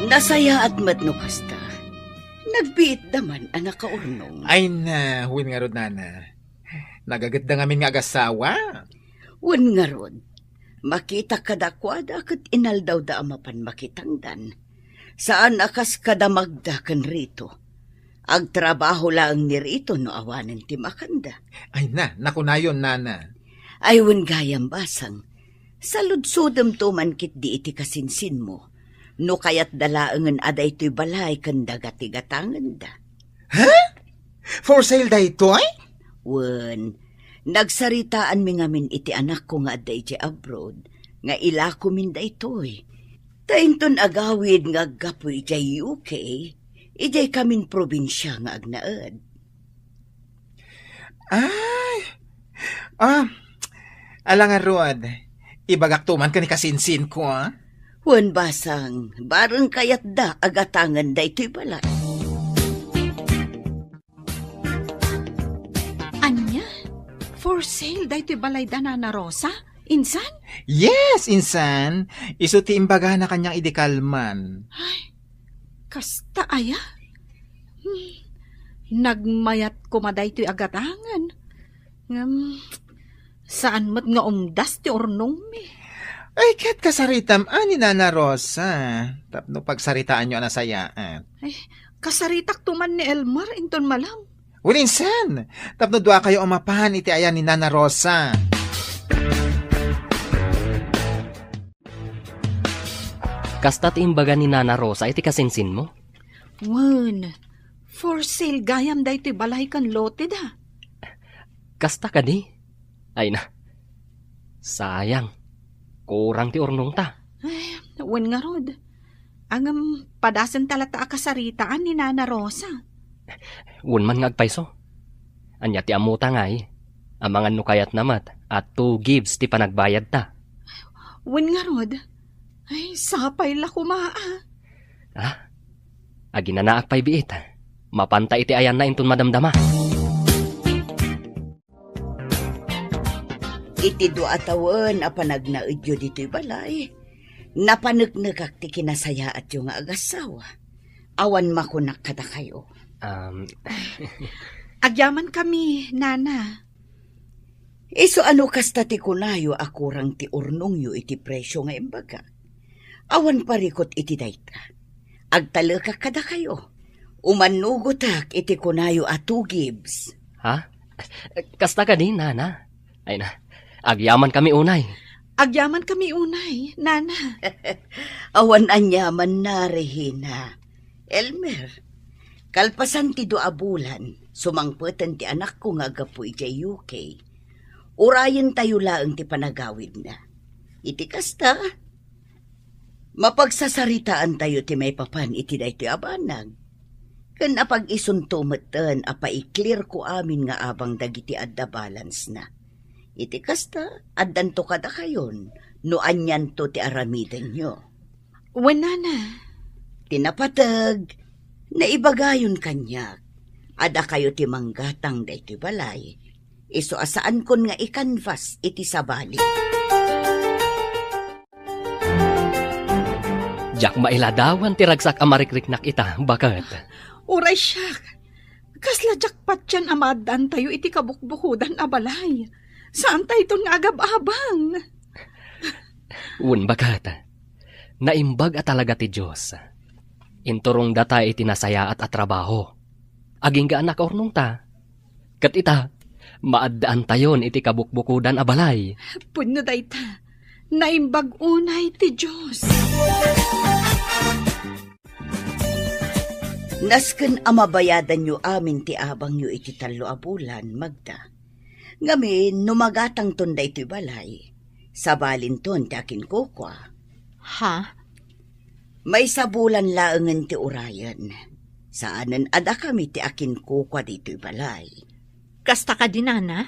Nasayaat met no kasta. Nagbiitda man a nakaurnong. Ay na, wen ngarud, Nana. Nagagetda ngamin nga agassawa. Wen ngarud, makitak kadakuada ket inaldawda a mapan makitangdan. Saan a kas kadamagda ken Rito. Agtrabaho laeng ni Rito no awanen ti makanda. Ay na, nakunayon, Nana. Ay, wen gayam, Basang. Saludsodemto man ketdi iti kasinsinmo. No kayatda laengen a daytoy balay ken daga ti gatangenda. Ha? For sale daytoy? Wen, nagsaritaanmi ngamin iti anakko nga adda idiay abroad, nga ilakomin daytoy. Ta inton agawid nga aggapu idiay U K, idiay kamin probinsia nga agnaed. Ay! Ah, ala ngarud, ibagakto man ken ni kasinsinko, ah. Wen, Basang, bareng kayatda a gatangen daytoy balay. Ania? For sale daytoy balay da Nana Rosa? Insan? Yes, insan. Isu ti imbagana kaniak idi kalman. Ay, kasta aya? Hmm, nagmayat koma daytoy a gatangen. Ngem, saan met nga umdas ti urnongmi. Ay, ket kasaritam a ni Nana Rosa. Tapno pagsaritaanyo a nasayaat. Ay, kasaritakto man ni Elmer inton malam. Wen insan, tapno duakayo a mapan iti ayan ni Nana Rosa. Kasta ti imbaga ni Nana Rosa iti kasinsinmo? Wen, for sale gayam daytoy balay ken lote da. Kasta kadi? Ay na, sayang. Kurang ti urnongta. Ay, wen ngarud. Ngem, padasenta latta a kasaritaan ni Nana Rosa. Wen man nga agpayso. Ania ti ammota ngay? Amangan no kayatna met a two gives ti panagbayadta. Wen ngarud. Ay, sapay la koma, ah. Ah? Aginanaak pay biit. Mapanta iti ayanna inton madamdama. Iti dua a tawen a panagnaedyo ditoy balay, napaneknekak ti kinasayaatyo nga agassawa. Awan makunak kadakayo. Um, Agyamankami, Nana. Isu a no kasta ti kunayo a kurang ti urnongyo iti presio nga imbagak, awan parikut iti dayta. Agtalekak kadakayo. Umannugotak iti kunayo a two gibbs. Ha? Kasta kadi, Nana? Ay na, agyamankami unay. Agyamankami unay, Nana. Awan aniamanna, Regina. Elmer, kalpasan ti dua a bulan, sumangpeten ti anakko nga aggapu idiay U K. Urayentayo laeng ti panagawidna. Iti kasta, mapagsasaritaantayo ti maipapan iti daytoy a banag. Ken apag-isunto metten a paiklirko amin nga abang dagiti adda balance-na. Iti kasta, addanto kadakayon no anianto ti aramidenyo. Wen, Nana. Ti napateg, naibagayon kaniak a dakayo ti manggatang daytoy balay. Isu a saankon nga i-canvas iti sabali. Diak mailadawan ti ragsak a marikriknak ita, baket. Uray siak, kasla diak patien a maaddaantayo iti kabukbukodan a balay. Saantayton nga agab-abang. Wen, baket, naimbag a talaga ti Dios. Inturongdata iti nasayaat a trabaho. Agingga a nakaurnongta. Ket ita, maaddaantayon iti kabukbukodan a balay. Pudno dayta, naimbag unay ti Dios. Nasken a mabayadanyo amin ti abangyo iti tallo a bulan, Magda. Ngamin, no magatangton daytoy balay, sabalinton ti akinkukua. Ha? Maysa bulan laengen ti urayen. Saanen a dakami ti akinkukua ditoy balay. Kasta kadi, Nana?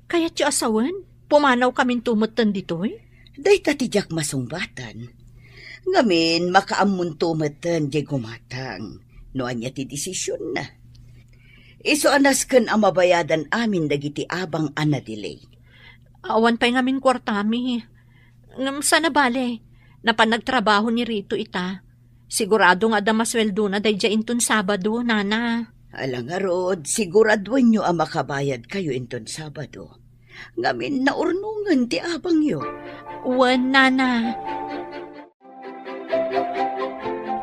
Kayatyo a sawen? Pumanawkaminto metten ditoy? Dayta ti diak masungbaten. Ngamin, makaammonto metten diay gumatang no ania ti desisionna. Isu a nasken a mabayadan amin dagiti abang a na-delay. Awan pay ngamin kuartami. Ngem saan a bale, napan nagtrabaho ni Rito ita. Sigurado nga adda masueldona daydiay inton Sabado, Nana. Ala ngarud, siguraduenyo a makabayadkayo inton Sabado. Ngamin, naurnongen ti abangyo. Wen, Nana.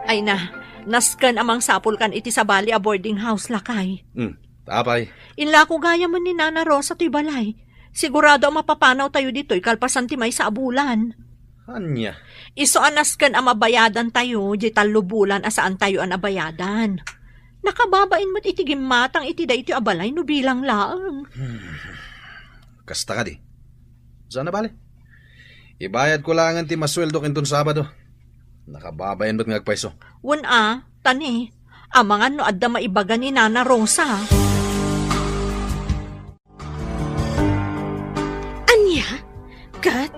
Ay na, nasken a mangsapulkan iti sabali a boarding house, lakay. Hmm, apay? Inlako gayamen ni Nana Rosa toy balay. Sigurado a mapapanawtayo ditoy kalpasan ti maysa a bulan. Ania? Isu a nasken a mabayadantayo diay tallo bulan a saantayo a nabayadan. Nakababain met iti gimmatang iti daytoy a balay no bilang laeng. Hmm. Kasta kadi? Saan a bale? Ibayadko laengen ti masueldok inton Sabado. Nakababain met nga agpayso. Wen a, tani, amangan no adda maibaga ni Nana Rosa. Ania? Kat?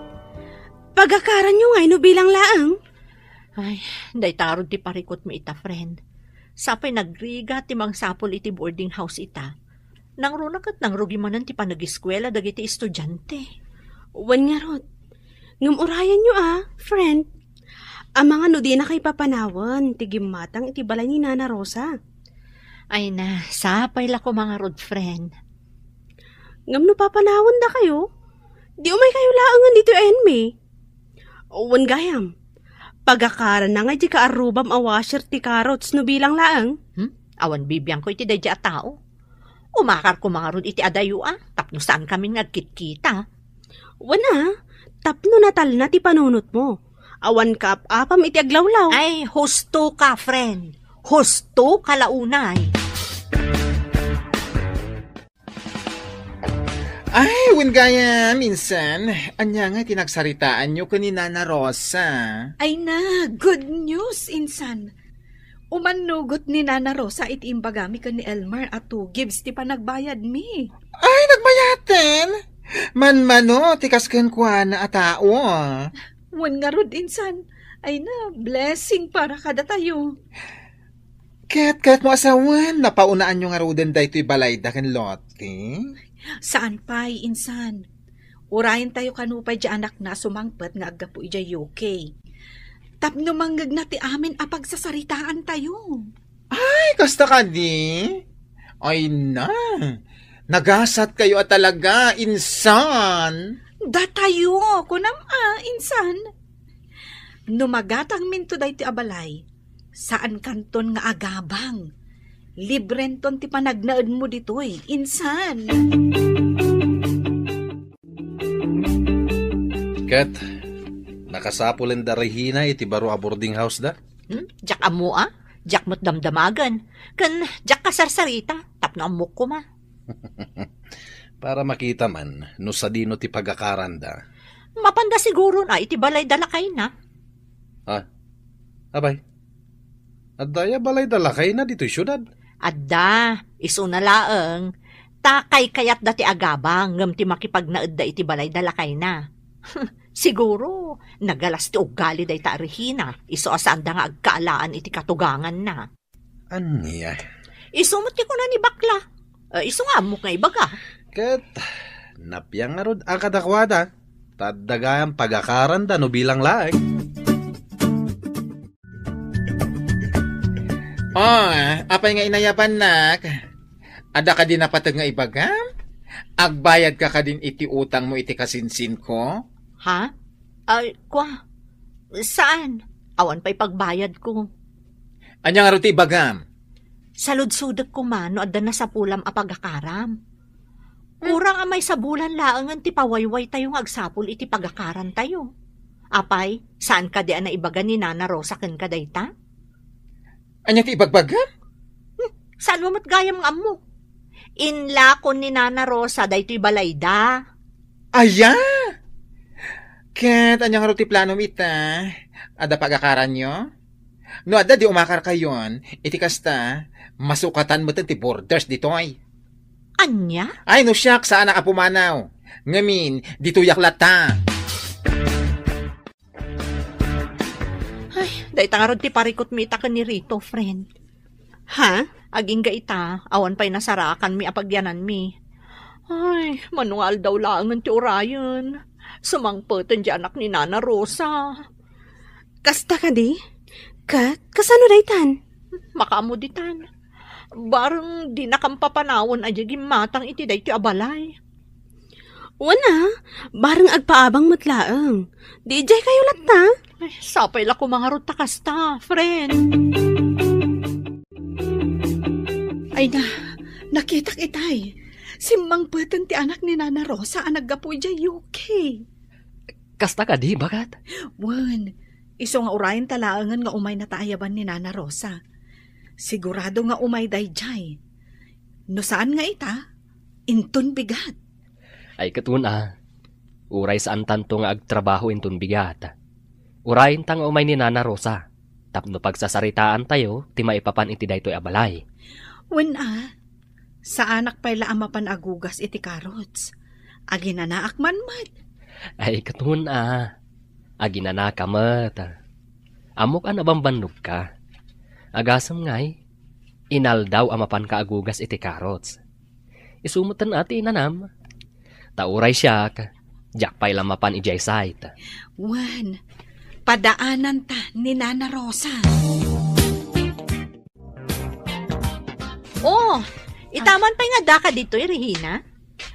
Pagakaranyo ngay no bilang laeng? Ay, dayta ngarud ti parikutmi ita, friend. Sapay nagrigat ti mangsapul iti boarding house ita. Nangruna ket nangrugi manen ti panagiskuela dagiti estudiante. Wen ngarud. Ngem urayenyo a, friend. Amangan no dinakayo papanawen ti gimmatang iti balay ni Nana Rosa. Ay na, sapay la koma ngarud, friend. Ngem no papanawendakayo, di umaykayo laengen ditoy a enmi. Wen gayam, pagakaranna ngay ti kaarrubam a washer ti carrots no bilang laeng. Hmm? Awan bibiangko iti daydiay a tao. Umakar koma ngarud iti adayo a, tapno saankamin nga agkitkita. Wen a, tapno natalna ti panunotmo. Awan kaap-apam iti aglawlaw. Ay, husto ka, friend. Husto ka la unay. Ay, wen gayam, insan, ania nga ti nagsaritaanyo ken ni Nana Rosa? Ay na, good news, insan. Umannugot ni Nana Rosa iti imbagami ken ni Elmer a two gibbs ti panagbayadmi. Ay, nagbayaten? Manmano ti kas kenkuana a tao. Wen ngarud, insan. Ay na, blessing para kadatayo. Ket kayatmo a sawen, napaunaan yo ngaruden daytoy balayda ken Lottie? Saan pay, insan. Urayen tayo kano pay di anakna a sumangpet nga aggapu idiay U K. Tapno mangngegna ti amin a pagsasaritaan tayo. Ay, kasta kadi? Ay na, nagasat kayo a talaga, insan. Datayo, kunam a, insan. No magatangminto daytoy a balay, saankanton nga agabang. Librenton ti panagnaedmo ditoy, insan. Ket, nakasapulen da Regina iti baro a boarding house da? Hmm? Diak ammo a? Diak met damdamagen. Ken diak kasarsarita, tapno ammok koma. Para makita man no sadino ti pagakaranda. Mapanda siguron a iti balay da lakayna. Ah, abay. Adda aya balay da lakayna ditoy siudad? Adda, isuna laeng. Ta kaykayatda ti agabang ngem ti makipagnaedda iti balay da lakayna. Siguro, nagalas ti uggali dayta a Regina, isu a saanda nga agkaalaan iti katuganganna. Ania? Isu met ti kuna ni Bakla. Eh, isu nga ammok nga ibaga. Ket, napiang ngarud a kadakuada, ta adda gayam pagakaranda no bilang laeng. Oh, apay nga inayabannak? Adda kadi napateg nga ibagam? Agbayad ka kadin iti utangmo iti kasinsinko? Ha? Ay, kwa? Saan? Awan pay pagbayadko. Ania ngarud ti ibagam? Saludsodek koma no adda nasapulam a pagakaram. Hmm. Kurang a maysa bulan laengen ti pawaywaytayo nga agsapul iti pagakarantayo. Apay, saan kadi a naibaga ni Nana Rosa kenka dayta? Ania ti ibagbagam? Hmm, saan mo met gayam nga ammo? Inlakon ni Nana Rosa daytoy balayda. Aya? Ket ania ngarud ti planom ita? Adda pagakaranyo? No adda, di umakarkayon, iti kasta, masukatan metten ti borders ditoy. Ania? Ay, no siak, saanak a pumanaw. Ngamin, ditoyak latta. Ay, dayta ngarud ti parikutmi ita ken ni Rito, friend. Ha? Agingga ita, awan pay nasarakanmi a pagyananmi. Ay, mano nga aldaw laengen ti urayen. Sumangpeten ti anak ni Nana Rosa. Kasta kadi? Ket, kasano daytan? Makaammo ditan. Bareng dinakam papanawen a diay gimmatang iti daytoy a balay. Wen a, bareng agpaabang met laeng. Di idiay kayo latta? Ay, sapay la koma ngarud ta kasta, friend. Ay na, nakitak itay. Simmangpeten ti anak ni Nana Rosa a naggapu idiay U K. Kasta kadi, bagat? Wen, isu nga urayen ta laengen nga umayna ta ayaban ni Nana Rosa. Sigurado nga umay daydiay. No saan nga ita, inton bigat. Ay, ket wen a, uray saantanto nga agtrabaho inton bigat. Urayenta nga umay ni Nana Rosa, tapno pagsasaritaantayo ti maipapan iti daytoy a balay. Wen a, saanak pay la a mapan agugas iti carrots. Aginanaak man met. Ay, ket wen a, aginanaka met. Ammok a nabambannogka. Agasem ngay, inaldaw a mapanka agugas iti carrots. Isu metten a ti inanam. Ta uray siak, diak pay la mapan idiay site. Wen, padaananta ni Nana Rosa. Oh, itaman pay nga daka ditoy, Regina?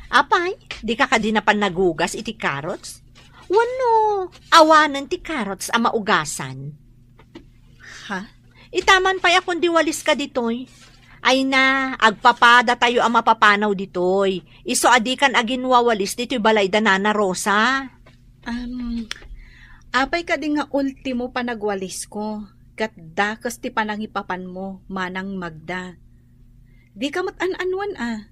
Apay, dika kadi napan nagugas iti carrots? Wenno, awanen ti carrots a maugasan? Ha? Itaman pay a kundi waliska ditoy. Ay na, agpapadatayo a mapapanaw ditoy. Isu a dikan aginwawalis ditoy balay da Nana Rosa. Um, apay kadi nga ultimo panagwalisko, ket dakes ti panangipapanmo, Manang Magda. Dika met an-annuan a.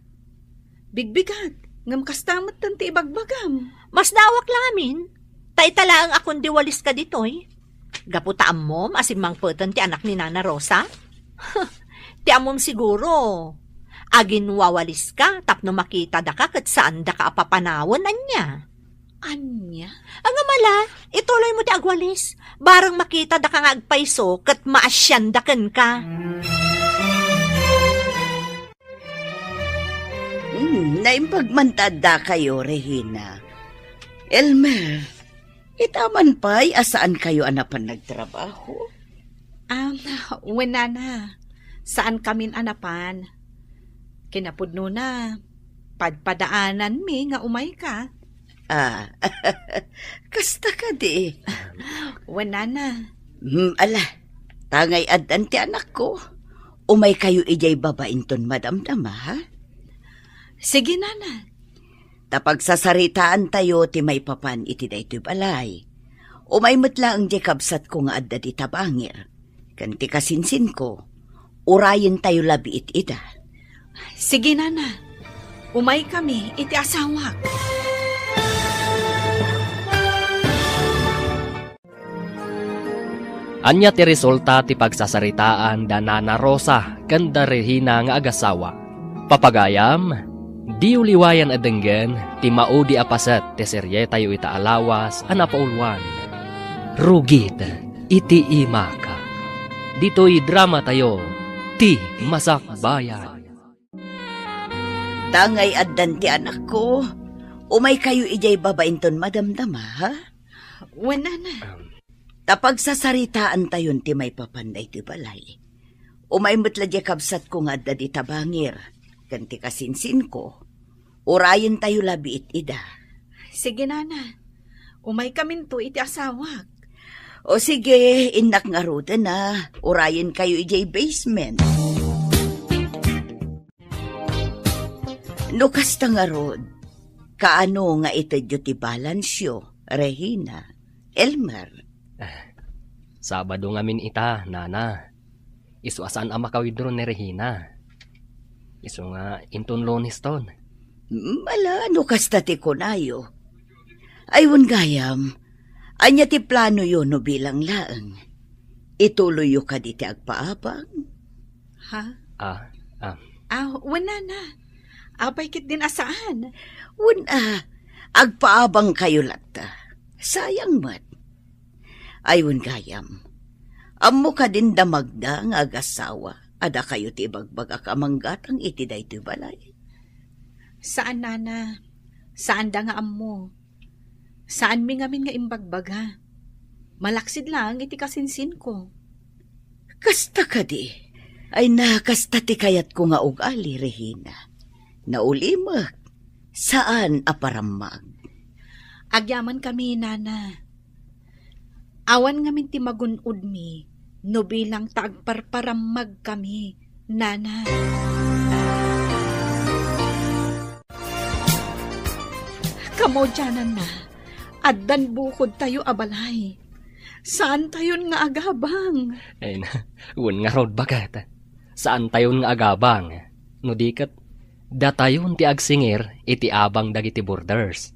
Bigbigat, ngem kasta metten ti ibagbagam. Masdaawak la ngamin, ta ita laeng a kundi waliska ditoy. Gapu ta ammom a simmangpeten ti anak ni Nana Rosa? Ti ammom siguro, aginwawaliska tapno makitadaka ket saandaka a papanawen, ania? Ania? Ngem ala, ituloymo ti agwalis. Bareng makitadaka nga agpayso ket maasianda kenka. Naimbag man ta addakayo, Regina. Elmer, ita man pay a saankayo a napan nagtrabaho? Am, wen, nana. Saankamin a napan. Kinapudnona, padpadaananmi nga umayka. Ah, kasta kadi. Wen, nana. Hmm, ala, tangay addan ti anakko. Umaykayo idiay baba inton madamdama, ha? Sige, nana. Ta pagsasaritaantayo ti maipapan iti daytoy balay. Umay met laeng diay kabsatko nga adda dita bangir, ken ti kasinsinko, urayentayo labiit ida. Sige, nana. Umaykami iti asawak. Ania ti resulta ti pagsasaritaan da Nana Rosa ken da Regina nga agasawa? Papagayam, diyo liwayan a denggen ti maudi a paset ti serietayo ita a lawas a napauluan, Rugit iti Imak. Ditoy dramatayo, Ti Masakbayan. Tangay addan ti anakko. Umaykayo idiay baba inton madamdama, ha? Wen, nana. Ta pagsasaritaantayon ti maipapan daytoy balay. Umay met la diay kabsatko nga adda dita bangir, ken ti kasinsinko, urayentayo labiit ida. Sige, nana. Umaykaminto iti asawak. O sige, innak ngaruden a, urayenkayo idiay basement. No kasta ngarud, kaano nga itedyo ti balansyo, Regina, Elmer? Sabado ngamin ita, nana. Isu a saan a maka-withdraw ni Regina. Isu nga inton Lunes ton. Mm, ala, no kasta ti kunayo. Ay, wen gayam, ania ti planoyo no bilang laeng? Ituloyyo kadi ti agpaabang? Ha? Ah, ah. Ah, wen, nana. Apay ketdin a saan? Wen a, agpaabangkayo latta. Sayang met. Ay, wen gayam. Ammo kadin da Magda nga agasawa a dakayo ti ibagbagak a manggatang iti daytoy balay? Saan, nana. Saanda nga ammo. Saanmi ngamin nga imbagbaga. Malaksid laeng iti kasinsinko. Kasta kadi? Ay na, kasta ti kayatko nga ugali, Regina. Naulimek, saan a parammag. Agyamankami, nana. Awan ngamin ti magun-odmi no bilang ta agparparammagkami, nana. Kamaudiananna, addan bukodtayo a balay. Saantayon nga agabang. Ay na, wen ngarud, baket. Saantayon nga agabang. No di ket, datayon ti agsingir iti abang dagiti boarders.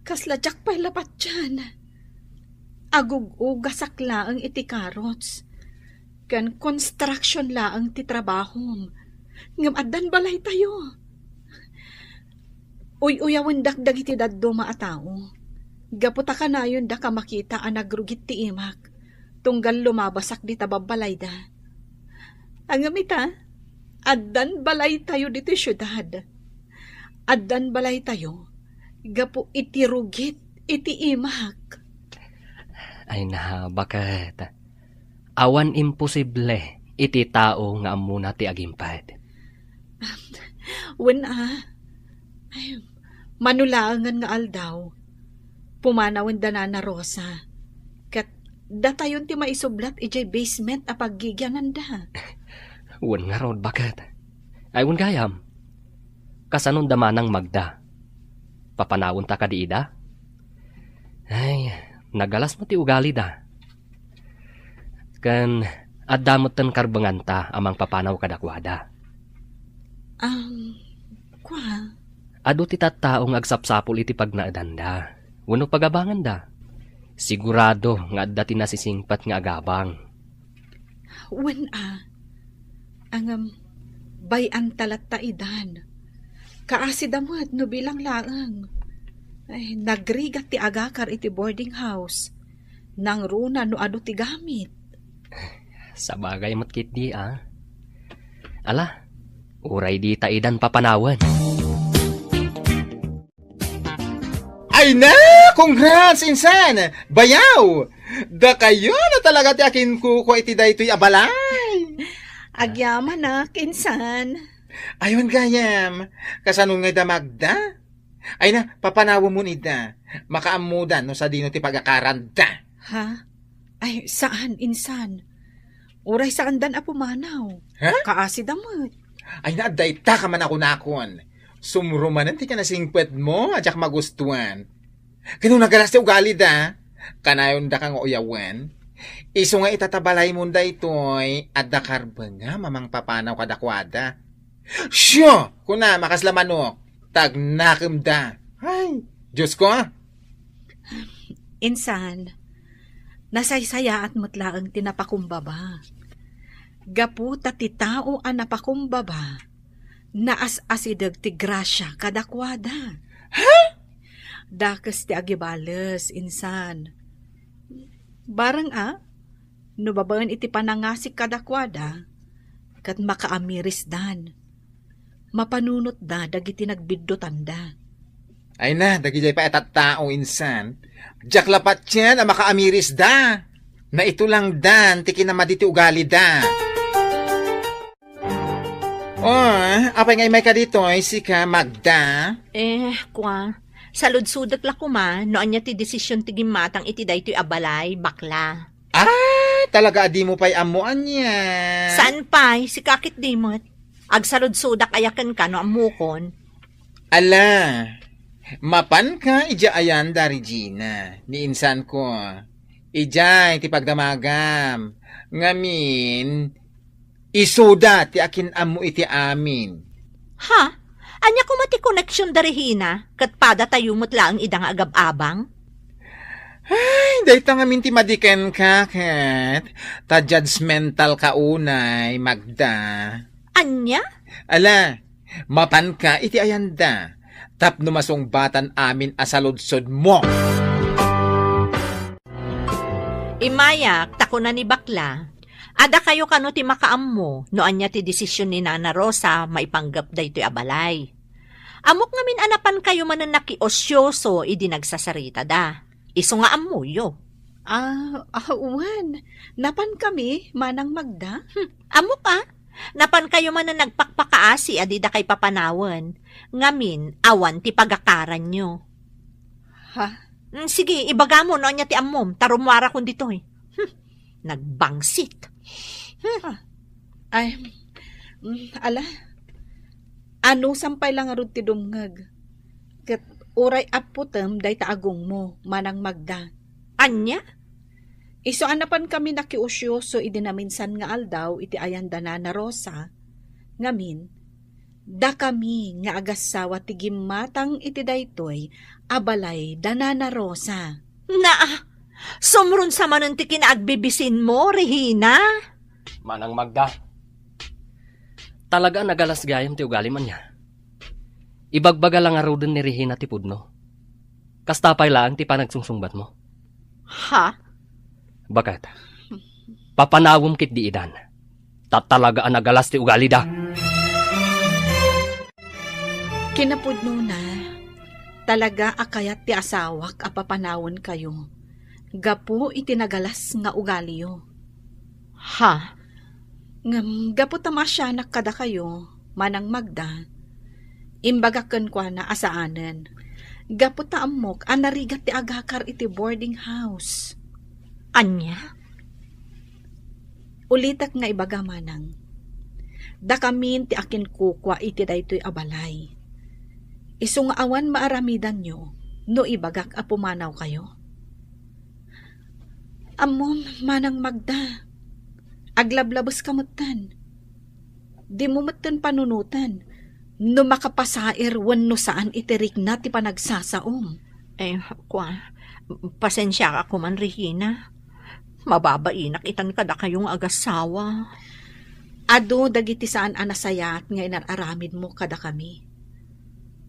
Kasla diak pay la patien. Agug-ugasak laeng iti carrots. Ken construction laeng ti trabahom. Ngem addan balaytayo. Uy-uyawendak dagiti dadduma a tao. Gapu ta kanayondak a makita a nagrugit ti imak, tunggal lumabasak dita babbalayda. Ngem ita, addan balaytayo ditoy siudad. Addan balaytayo gapu iti rugit iti imak. Ay na, baket. Awan imposible iti tao nga ammona ti agimped. Wen a. Ay, mano laengen nga aldaw, pumanawen da Nana Rosa. Ket datayon ti maisublat idiay basement a paggigiananda. Wen ngarud, baket. Ay, wen gayam. Kasanon da manang Magda? Papanawenta kadi ida? Ay, nagalas met ti ugalida. Ken adda metten karbenganta a mangpapanaw kadakuada. Am, kua? Adu ti tattao nga agsapsapul iti pagnaedanda wenno pagabanganda. Sigurado nga adda ti nasisingpet nga agabang. Wen a. Ngem, bay-anta latta idan. Kaasida met no bilang laeng. Ay, nagrigat ti agakar iti boarding house. Nangruna no adu ti gamit. Sabagay met ketdi a. Ala, uray dita idan papanawen. Ay na! Congrats, insan! Bayaw! Dakayo na talaga ti akinkukua iti daytoy a balay! Agyamanak, insan. Aywan gayam, kasano ngay da Magda? Ay na, papanawemon ida. Makaammodan no sadino ti pagakaranda. Ha? Ay, saan, insan. Uray saandan a pumanaw. Ha? Kaasida met. Ay na, adda ita ka manakunakon. Sumro manen ti kinasingpetmo a diak magustuan. Ken no nagalas ti ugalida, kanayon daka nga uyawen. Isu nga ita ta balaymon daytoy, adda karbengam a mangpapanaw kadakuada. Sio! Kuna, makasla manok, tagnakemda. Ay, Diyos ko! Insan, nasaysayaat met laeng ti napakumbaba. Gapu ta ti tao a napakumbaba, naas-asideg ti grasia kadakuada. Ha? Dakes ti agibales, insan. Bareng a, no babaen iti panangasik kadakuada, ket makaamirisdan. Mapanunotda dagiti nagbiddutanda. Ay na, dagidiay pay a tattao, insan. Diak la patien a makaamirisda. Naitulangdan ti kinamadi ti ugalida. Oh, apay nga imayka ditoy, sika, Magda? Eh, kua, saludsodek la koma no ania ti desisyon ti gimmatang iti daytoy a balay, bakla. Ah, talaga a dimo pay ammo ania? Saan pay, sika ket di met. Agsaludsodak aya kenka no ammokon. Ala, mapanka idiay ayan da Regina, ni insanko. Idiay ti pagdamagam. Ngamin, isuda ti akin-ammo iti amin. Ha? Ania koma ti connection da Regina? Ket padatayo met laeng ida nga agab-abang? Ay, dayta ngamin ti madi kenka, ket ta judgmental ka unay, Magda. Ania? Ala, mapanka iti ayanda, tapno masungbatan amin a saludsodmo. Immayak, ta kuna ni bakla, adda kayo kano ti makaammo no ania ti desisyon ni Nana Rosa maipanggep daytoy a balay. Ammok ngamin a napankayo manen nakiosyoso idi nagsasaritada. Isu nga ammoyo. Ah, ah, wen. Napankami, Manang Magda? Hmm, ammok a. Napankayo manen nagpakpakaasi a didakay papanawen. Ngamin, awan ti pagakaranyo. Ha? Mm, sige, ibagamo no ania ti ammom, ta rummuarakon ditoy. Hmm, nagbangsit. Hmm. Ah. Ay, mm, ala. Anusam pay la ngarud ti dumngeg. Ket uray apputem dayta agongmo, Manang Magda. Ania? Isu a napankami nakiusyoso idi naminsan nga aldaw iti ayan da Nana Rosa, ngamin, dakami nga agassawa ti gimmatang iti daytoy a balay da Nana Rosa. Naa, sumrunsa manen ti kinaagbibisinmo, Regina. Manang Magda, talaga a nagalas gayam ti ugalim ania. Ibagbaga la ngaruden ni Regina ti pudno. Kasta pay laeng ti panagsungsungbatmo. Ha? Baket, papanawem ketdi idan. Ta talaga a nagalas ti ugalida. Kinapudnona, talaga a kayat ti asawak a papanawenkayo gapu iti nagalas nga ugaliyo. Ha? Ngem gapu ta maasianak kadakayo, Manang Magda, imbagak kenkuana a saanen. Gapu ta ammok a narigat ti agakar iti boarding house. Ania? Ulitek nga ibaga, Manang. Dakamin ti akinkukua iti daytoy a balay. Isu nga awan maaramidanyo no ibagak a pumanawkayo. Ammom, Manang Magda, aglablabeska metten. Dimo metten panunoten no makapasair wenno saan iti rikna ti panagsasaom. Eh, kua, pasensiaak koman, Regina. Mababainak itan kadakayo nga agassawa. Adu dagiti saan a nasayaat nga inar-aramidmo kadakami.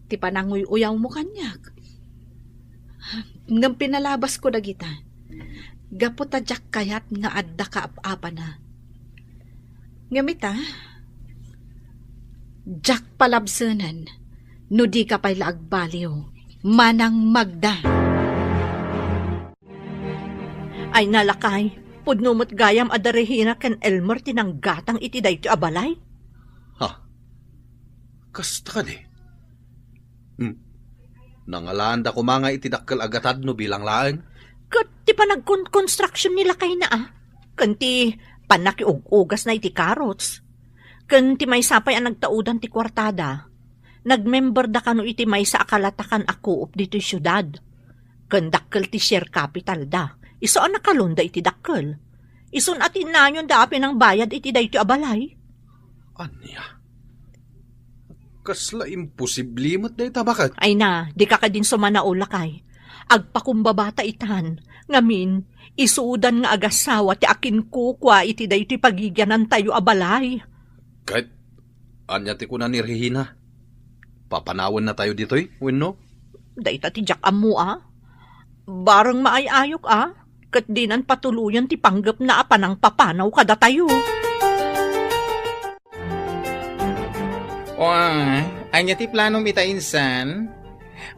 Ti pananguy-uyawmo kaniak. Ngem pinalabasko dagita. Gapu ta diak kayat nga adda kaap-apana. Ngem ita, diak palabsenen no dika pay la agbaliw. Manang Magda. Ay na, lakay, pudno met gayam a da Regina ken Elmer ti nanggatang iti daytoy a balay? Ha? Kasta kadi? Hmm. Nangalaanda koma nga iti dakkel a gatad no bilang laeng? Ket ti panagkonkonstruction ni lakayna, a, ken ti pannakiug-ugasna iti carrots, ken ti maysa pay a nagtaudan ti kuartada. Nagmemberda kano iti maysa a kalatakan a co-op ditoy siudad. Ken dakkel ti share capitalda. Isu a nakalonda iti dakkel. Isun a tinnayonda a pinangbayad iti daytoy a balay. Ania? Kasla imposible met dayta, baket? Ay na, dika kadin sumanao, lakay. Agpakumbabata itan. Ngamin, isudan nga agasawa ti akinkukua iti daytoy pagigianantayo a balay. Ket ania ti kuna ni Regina? Papanawennatayo ditoy wenno? Dayta ti diak ammo, a. Bareng maay-ayok, a, ket dinan patuloyen ti panggepna a panangpapanaw kadatayo. Wa, ania ti planom ita, insan?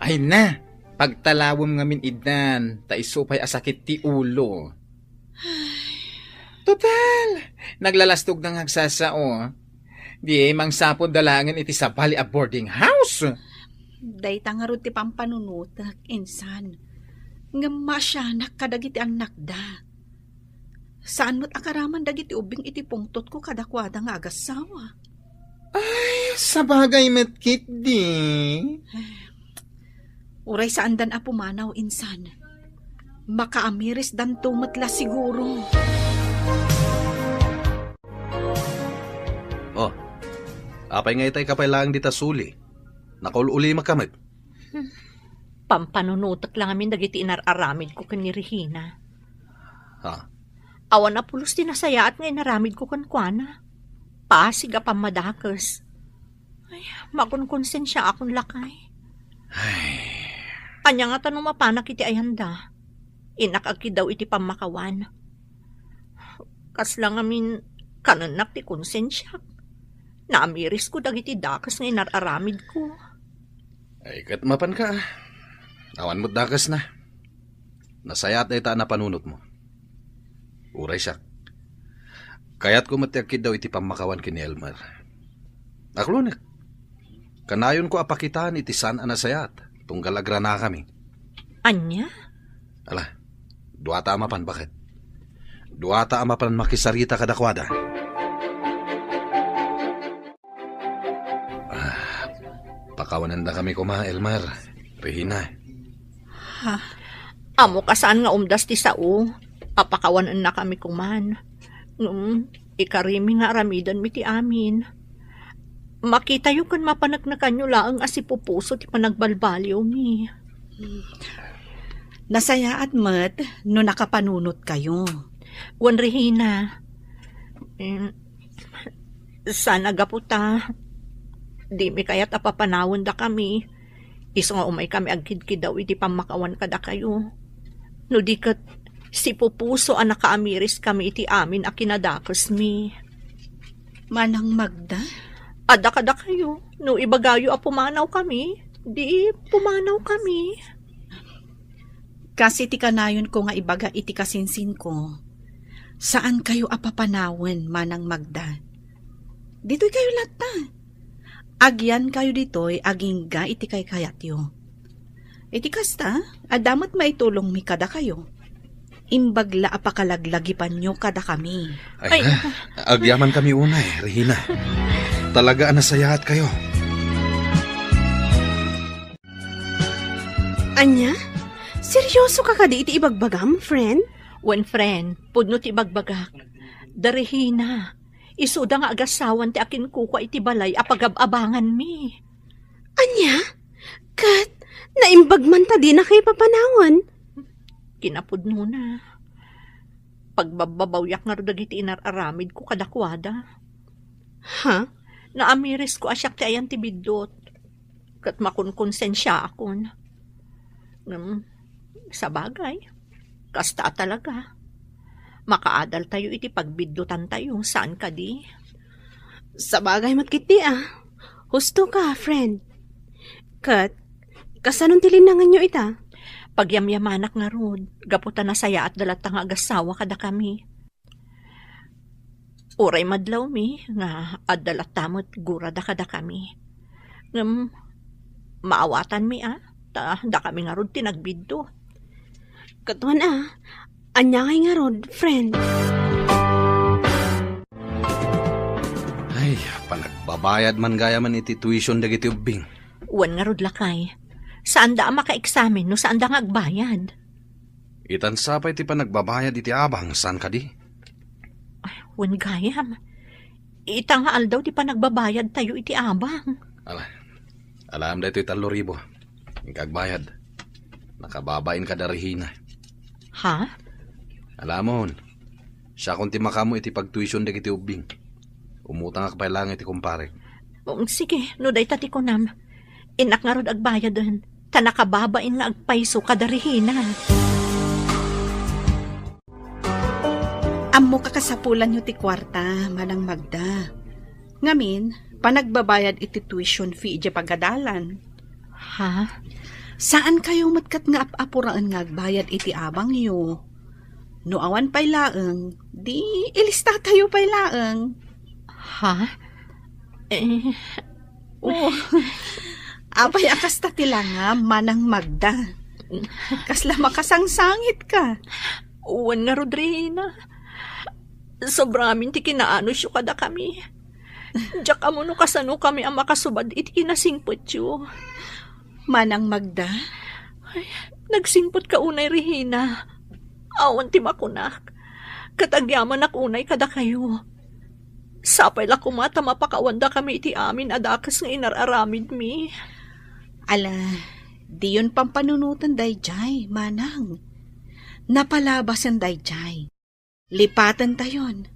Ay na, pagtalawem ngamin idan, ta isu pay a sakit ti ulo. Total, naglalastog nga agsasao. Di mangsapulda laengen iti sabali a boarding house. Dayta ngarud ti pampanunotek, insan. Ngem maasianak kadagiti annakda. Saan met a karaman dagiti ubing iti pungtotko kadakuada nga agassawa. Ay, sabagay met ketdi. Uray saandan a pumanaw, insan. Makaamirisdanto met la siguro. Oh, apay nga itay ka pay laeng dita suli? Nakaul-ulimaka met. Pampanunotek la ngamin dagiti inar-aramidko ken ni Regina. Ha? Awan a pulos ti nasayaat nga inaramidko kenkuana. Pasig a pammadakes. Ay, makonkonsensiaakon, lakay. Ay. Ania ngata no mapanak iti ayanda? Innak agkiddaw iti pammakawan. Kasla ngamin kanennak ti konsensiak. Naamirisko dagiti dakes nga inar-aramidko. Ay, ket mapanka, a. Awan met dakesna. Nasayaat dayta a napanunotmo. Uray siak, kayatko met ti agkiddaw iti pammakawan ken ni Elmer. Naklonek. Kanayonko a pakitaan iti saan a nasayaat, tunggal agranakami. Ania? Ala, duata a mapan, baket. Duata a mapan makisarita kadakuada. Ah, pakawanendakami koma, Elmer, Regina. Ha? Ammoka saan nga umdas ti sao a pakawanennakami koman. Ngem, ikarimi nga aramidenmi ti amin. Makitayo ken mapaneknekanyo laeng a sipupuso ti panagbalbaliwmi. Nasayaat met no nakapanunotkayo. Wen, Regina, em, saan a gapu ta dimi kayat a papanawendakami, isu nga umaykami agkidkiddaw iti pammakawan kadakayo. No di ket, sipupuso a nakaamiriskami iti amin a kinadakesmi. Manang Magda? Adda kadakayo, no ibagayo a pumanawkami, di pumanawkami. Kas iti kanayonko nga ibaga iti kasinsinko, saankayo a papanawen, Manang Magda. Ditoykayo latta. Agyankayo ditoy agingga iti kaykayatyo. Iti kasta, adda met maitulongmi kadakayo. Imbag la a pakalaglagipanyo kadakami. Ay, ay, na, agyamankami unay, Regina. Talaga a nasayaatkayo. Ania? Seryoso ka kadi iti ibagbagam, friend? Wen, friend, pudno ti ibagbagak. Da Regina, isuda nga agasawan ti akinkukua iti balay a pagab-abanganmi. Ania? Ket naimbag man ta dinakayo papanawen? Kinapudnona, pagbabbabawiak ngarud dagiti inar-aramidko kadakuada. Ha? Naamirisko a siak ti ayan ti biddut. Ket makonkonsensiaakon. Ngem, sabagay, kasta a talaga. Makaadaltayo iti pagbiddutantayo, saan kadi? Sabagay met ketdi, a. Husto ka, friend. Ket, Kasano ti linnanganyo ita? Pagyamyamanak ngarud, gapu ta nasayaatda latta nga agassawa kadakami. Uray madlawmi nga adda latta met gurada kadakami. Ngem maawatanmi a, ta dakami ngarud ti nagbiddo. Katuan a, ania ngay ngarud, friend? Ay, panagbabayad man gayamen iti tuition dagiti ubbing. Wen ngarud, lakay. Saanda a makaeksamen no saanda nga agbayad. Itan sa pay ti panagbabayad iti abang, saan kadi? Ay, wen gayam. Ita nga aldaw ti panagbabayad tayo iti abang. Ala, alam daytoy tallo ribu. Inka agbayad. Nakababain kada Regina. Ha? Alamon, siakon ti makaammo iti pagtuition dagiti ubbing. Umutangak pay laeng iti kumpare. Um, sige, no dayta ti kunam. Innak ngarud agbayaden, ta nakababain nga agpayso kada Regina. Ammok a kasapulanyo ti kuarta, Manang Magda. Ngamin, panagbabayad iti tuition fee idiay pagadalan. Ha? Saan kayo met ket nga ap-apuraen nga agbayad iti abangyo? No awan pay laeng, di ilista tayo pay laeng. Ha? Eh, oh. Apay a kasta ti langam, Manang Magda? Kasla makasangsangit ka. Wen ngarud, Regina. Sobra amin ti kinaanusyo kadakami. Diak ammo no kasano kami a makasubad iti kinasingpetyo. Manang Magda? Ay, nagsingpet ka unay, Regina. Awan ti makunak. Ket agyamanak unay kadakayo. Sapay la koma ta mapakawandakami iti amin a dakes nga inar-aramidmi. Ala, diyon pampanunoten daydiay, Manang. Napalabasen daydiay. Lipatentayon.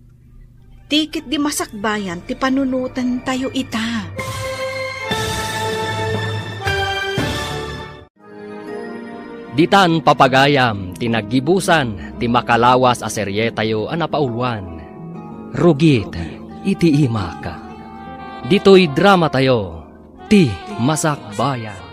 Ti ketdi masakbayan ti panunotentayo ita. Ditan papagayam ti naggibusan ti makalawas a serietayo a napauluan, Rugit iti Imak. Ditoy dramatayo, Ti Masakbayan.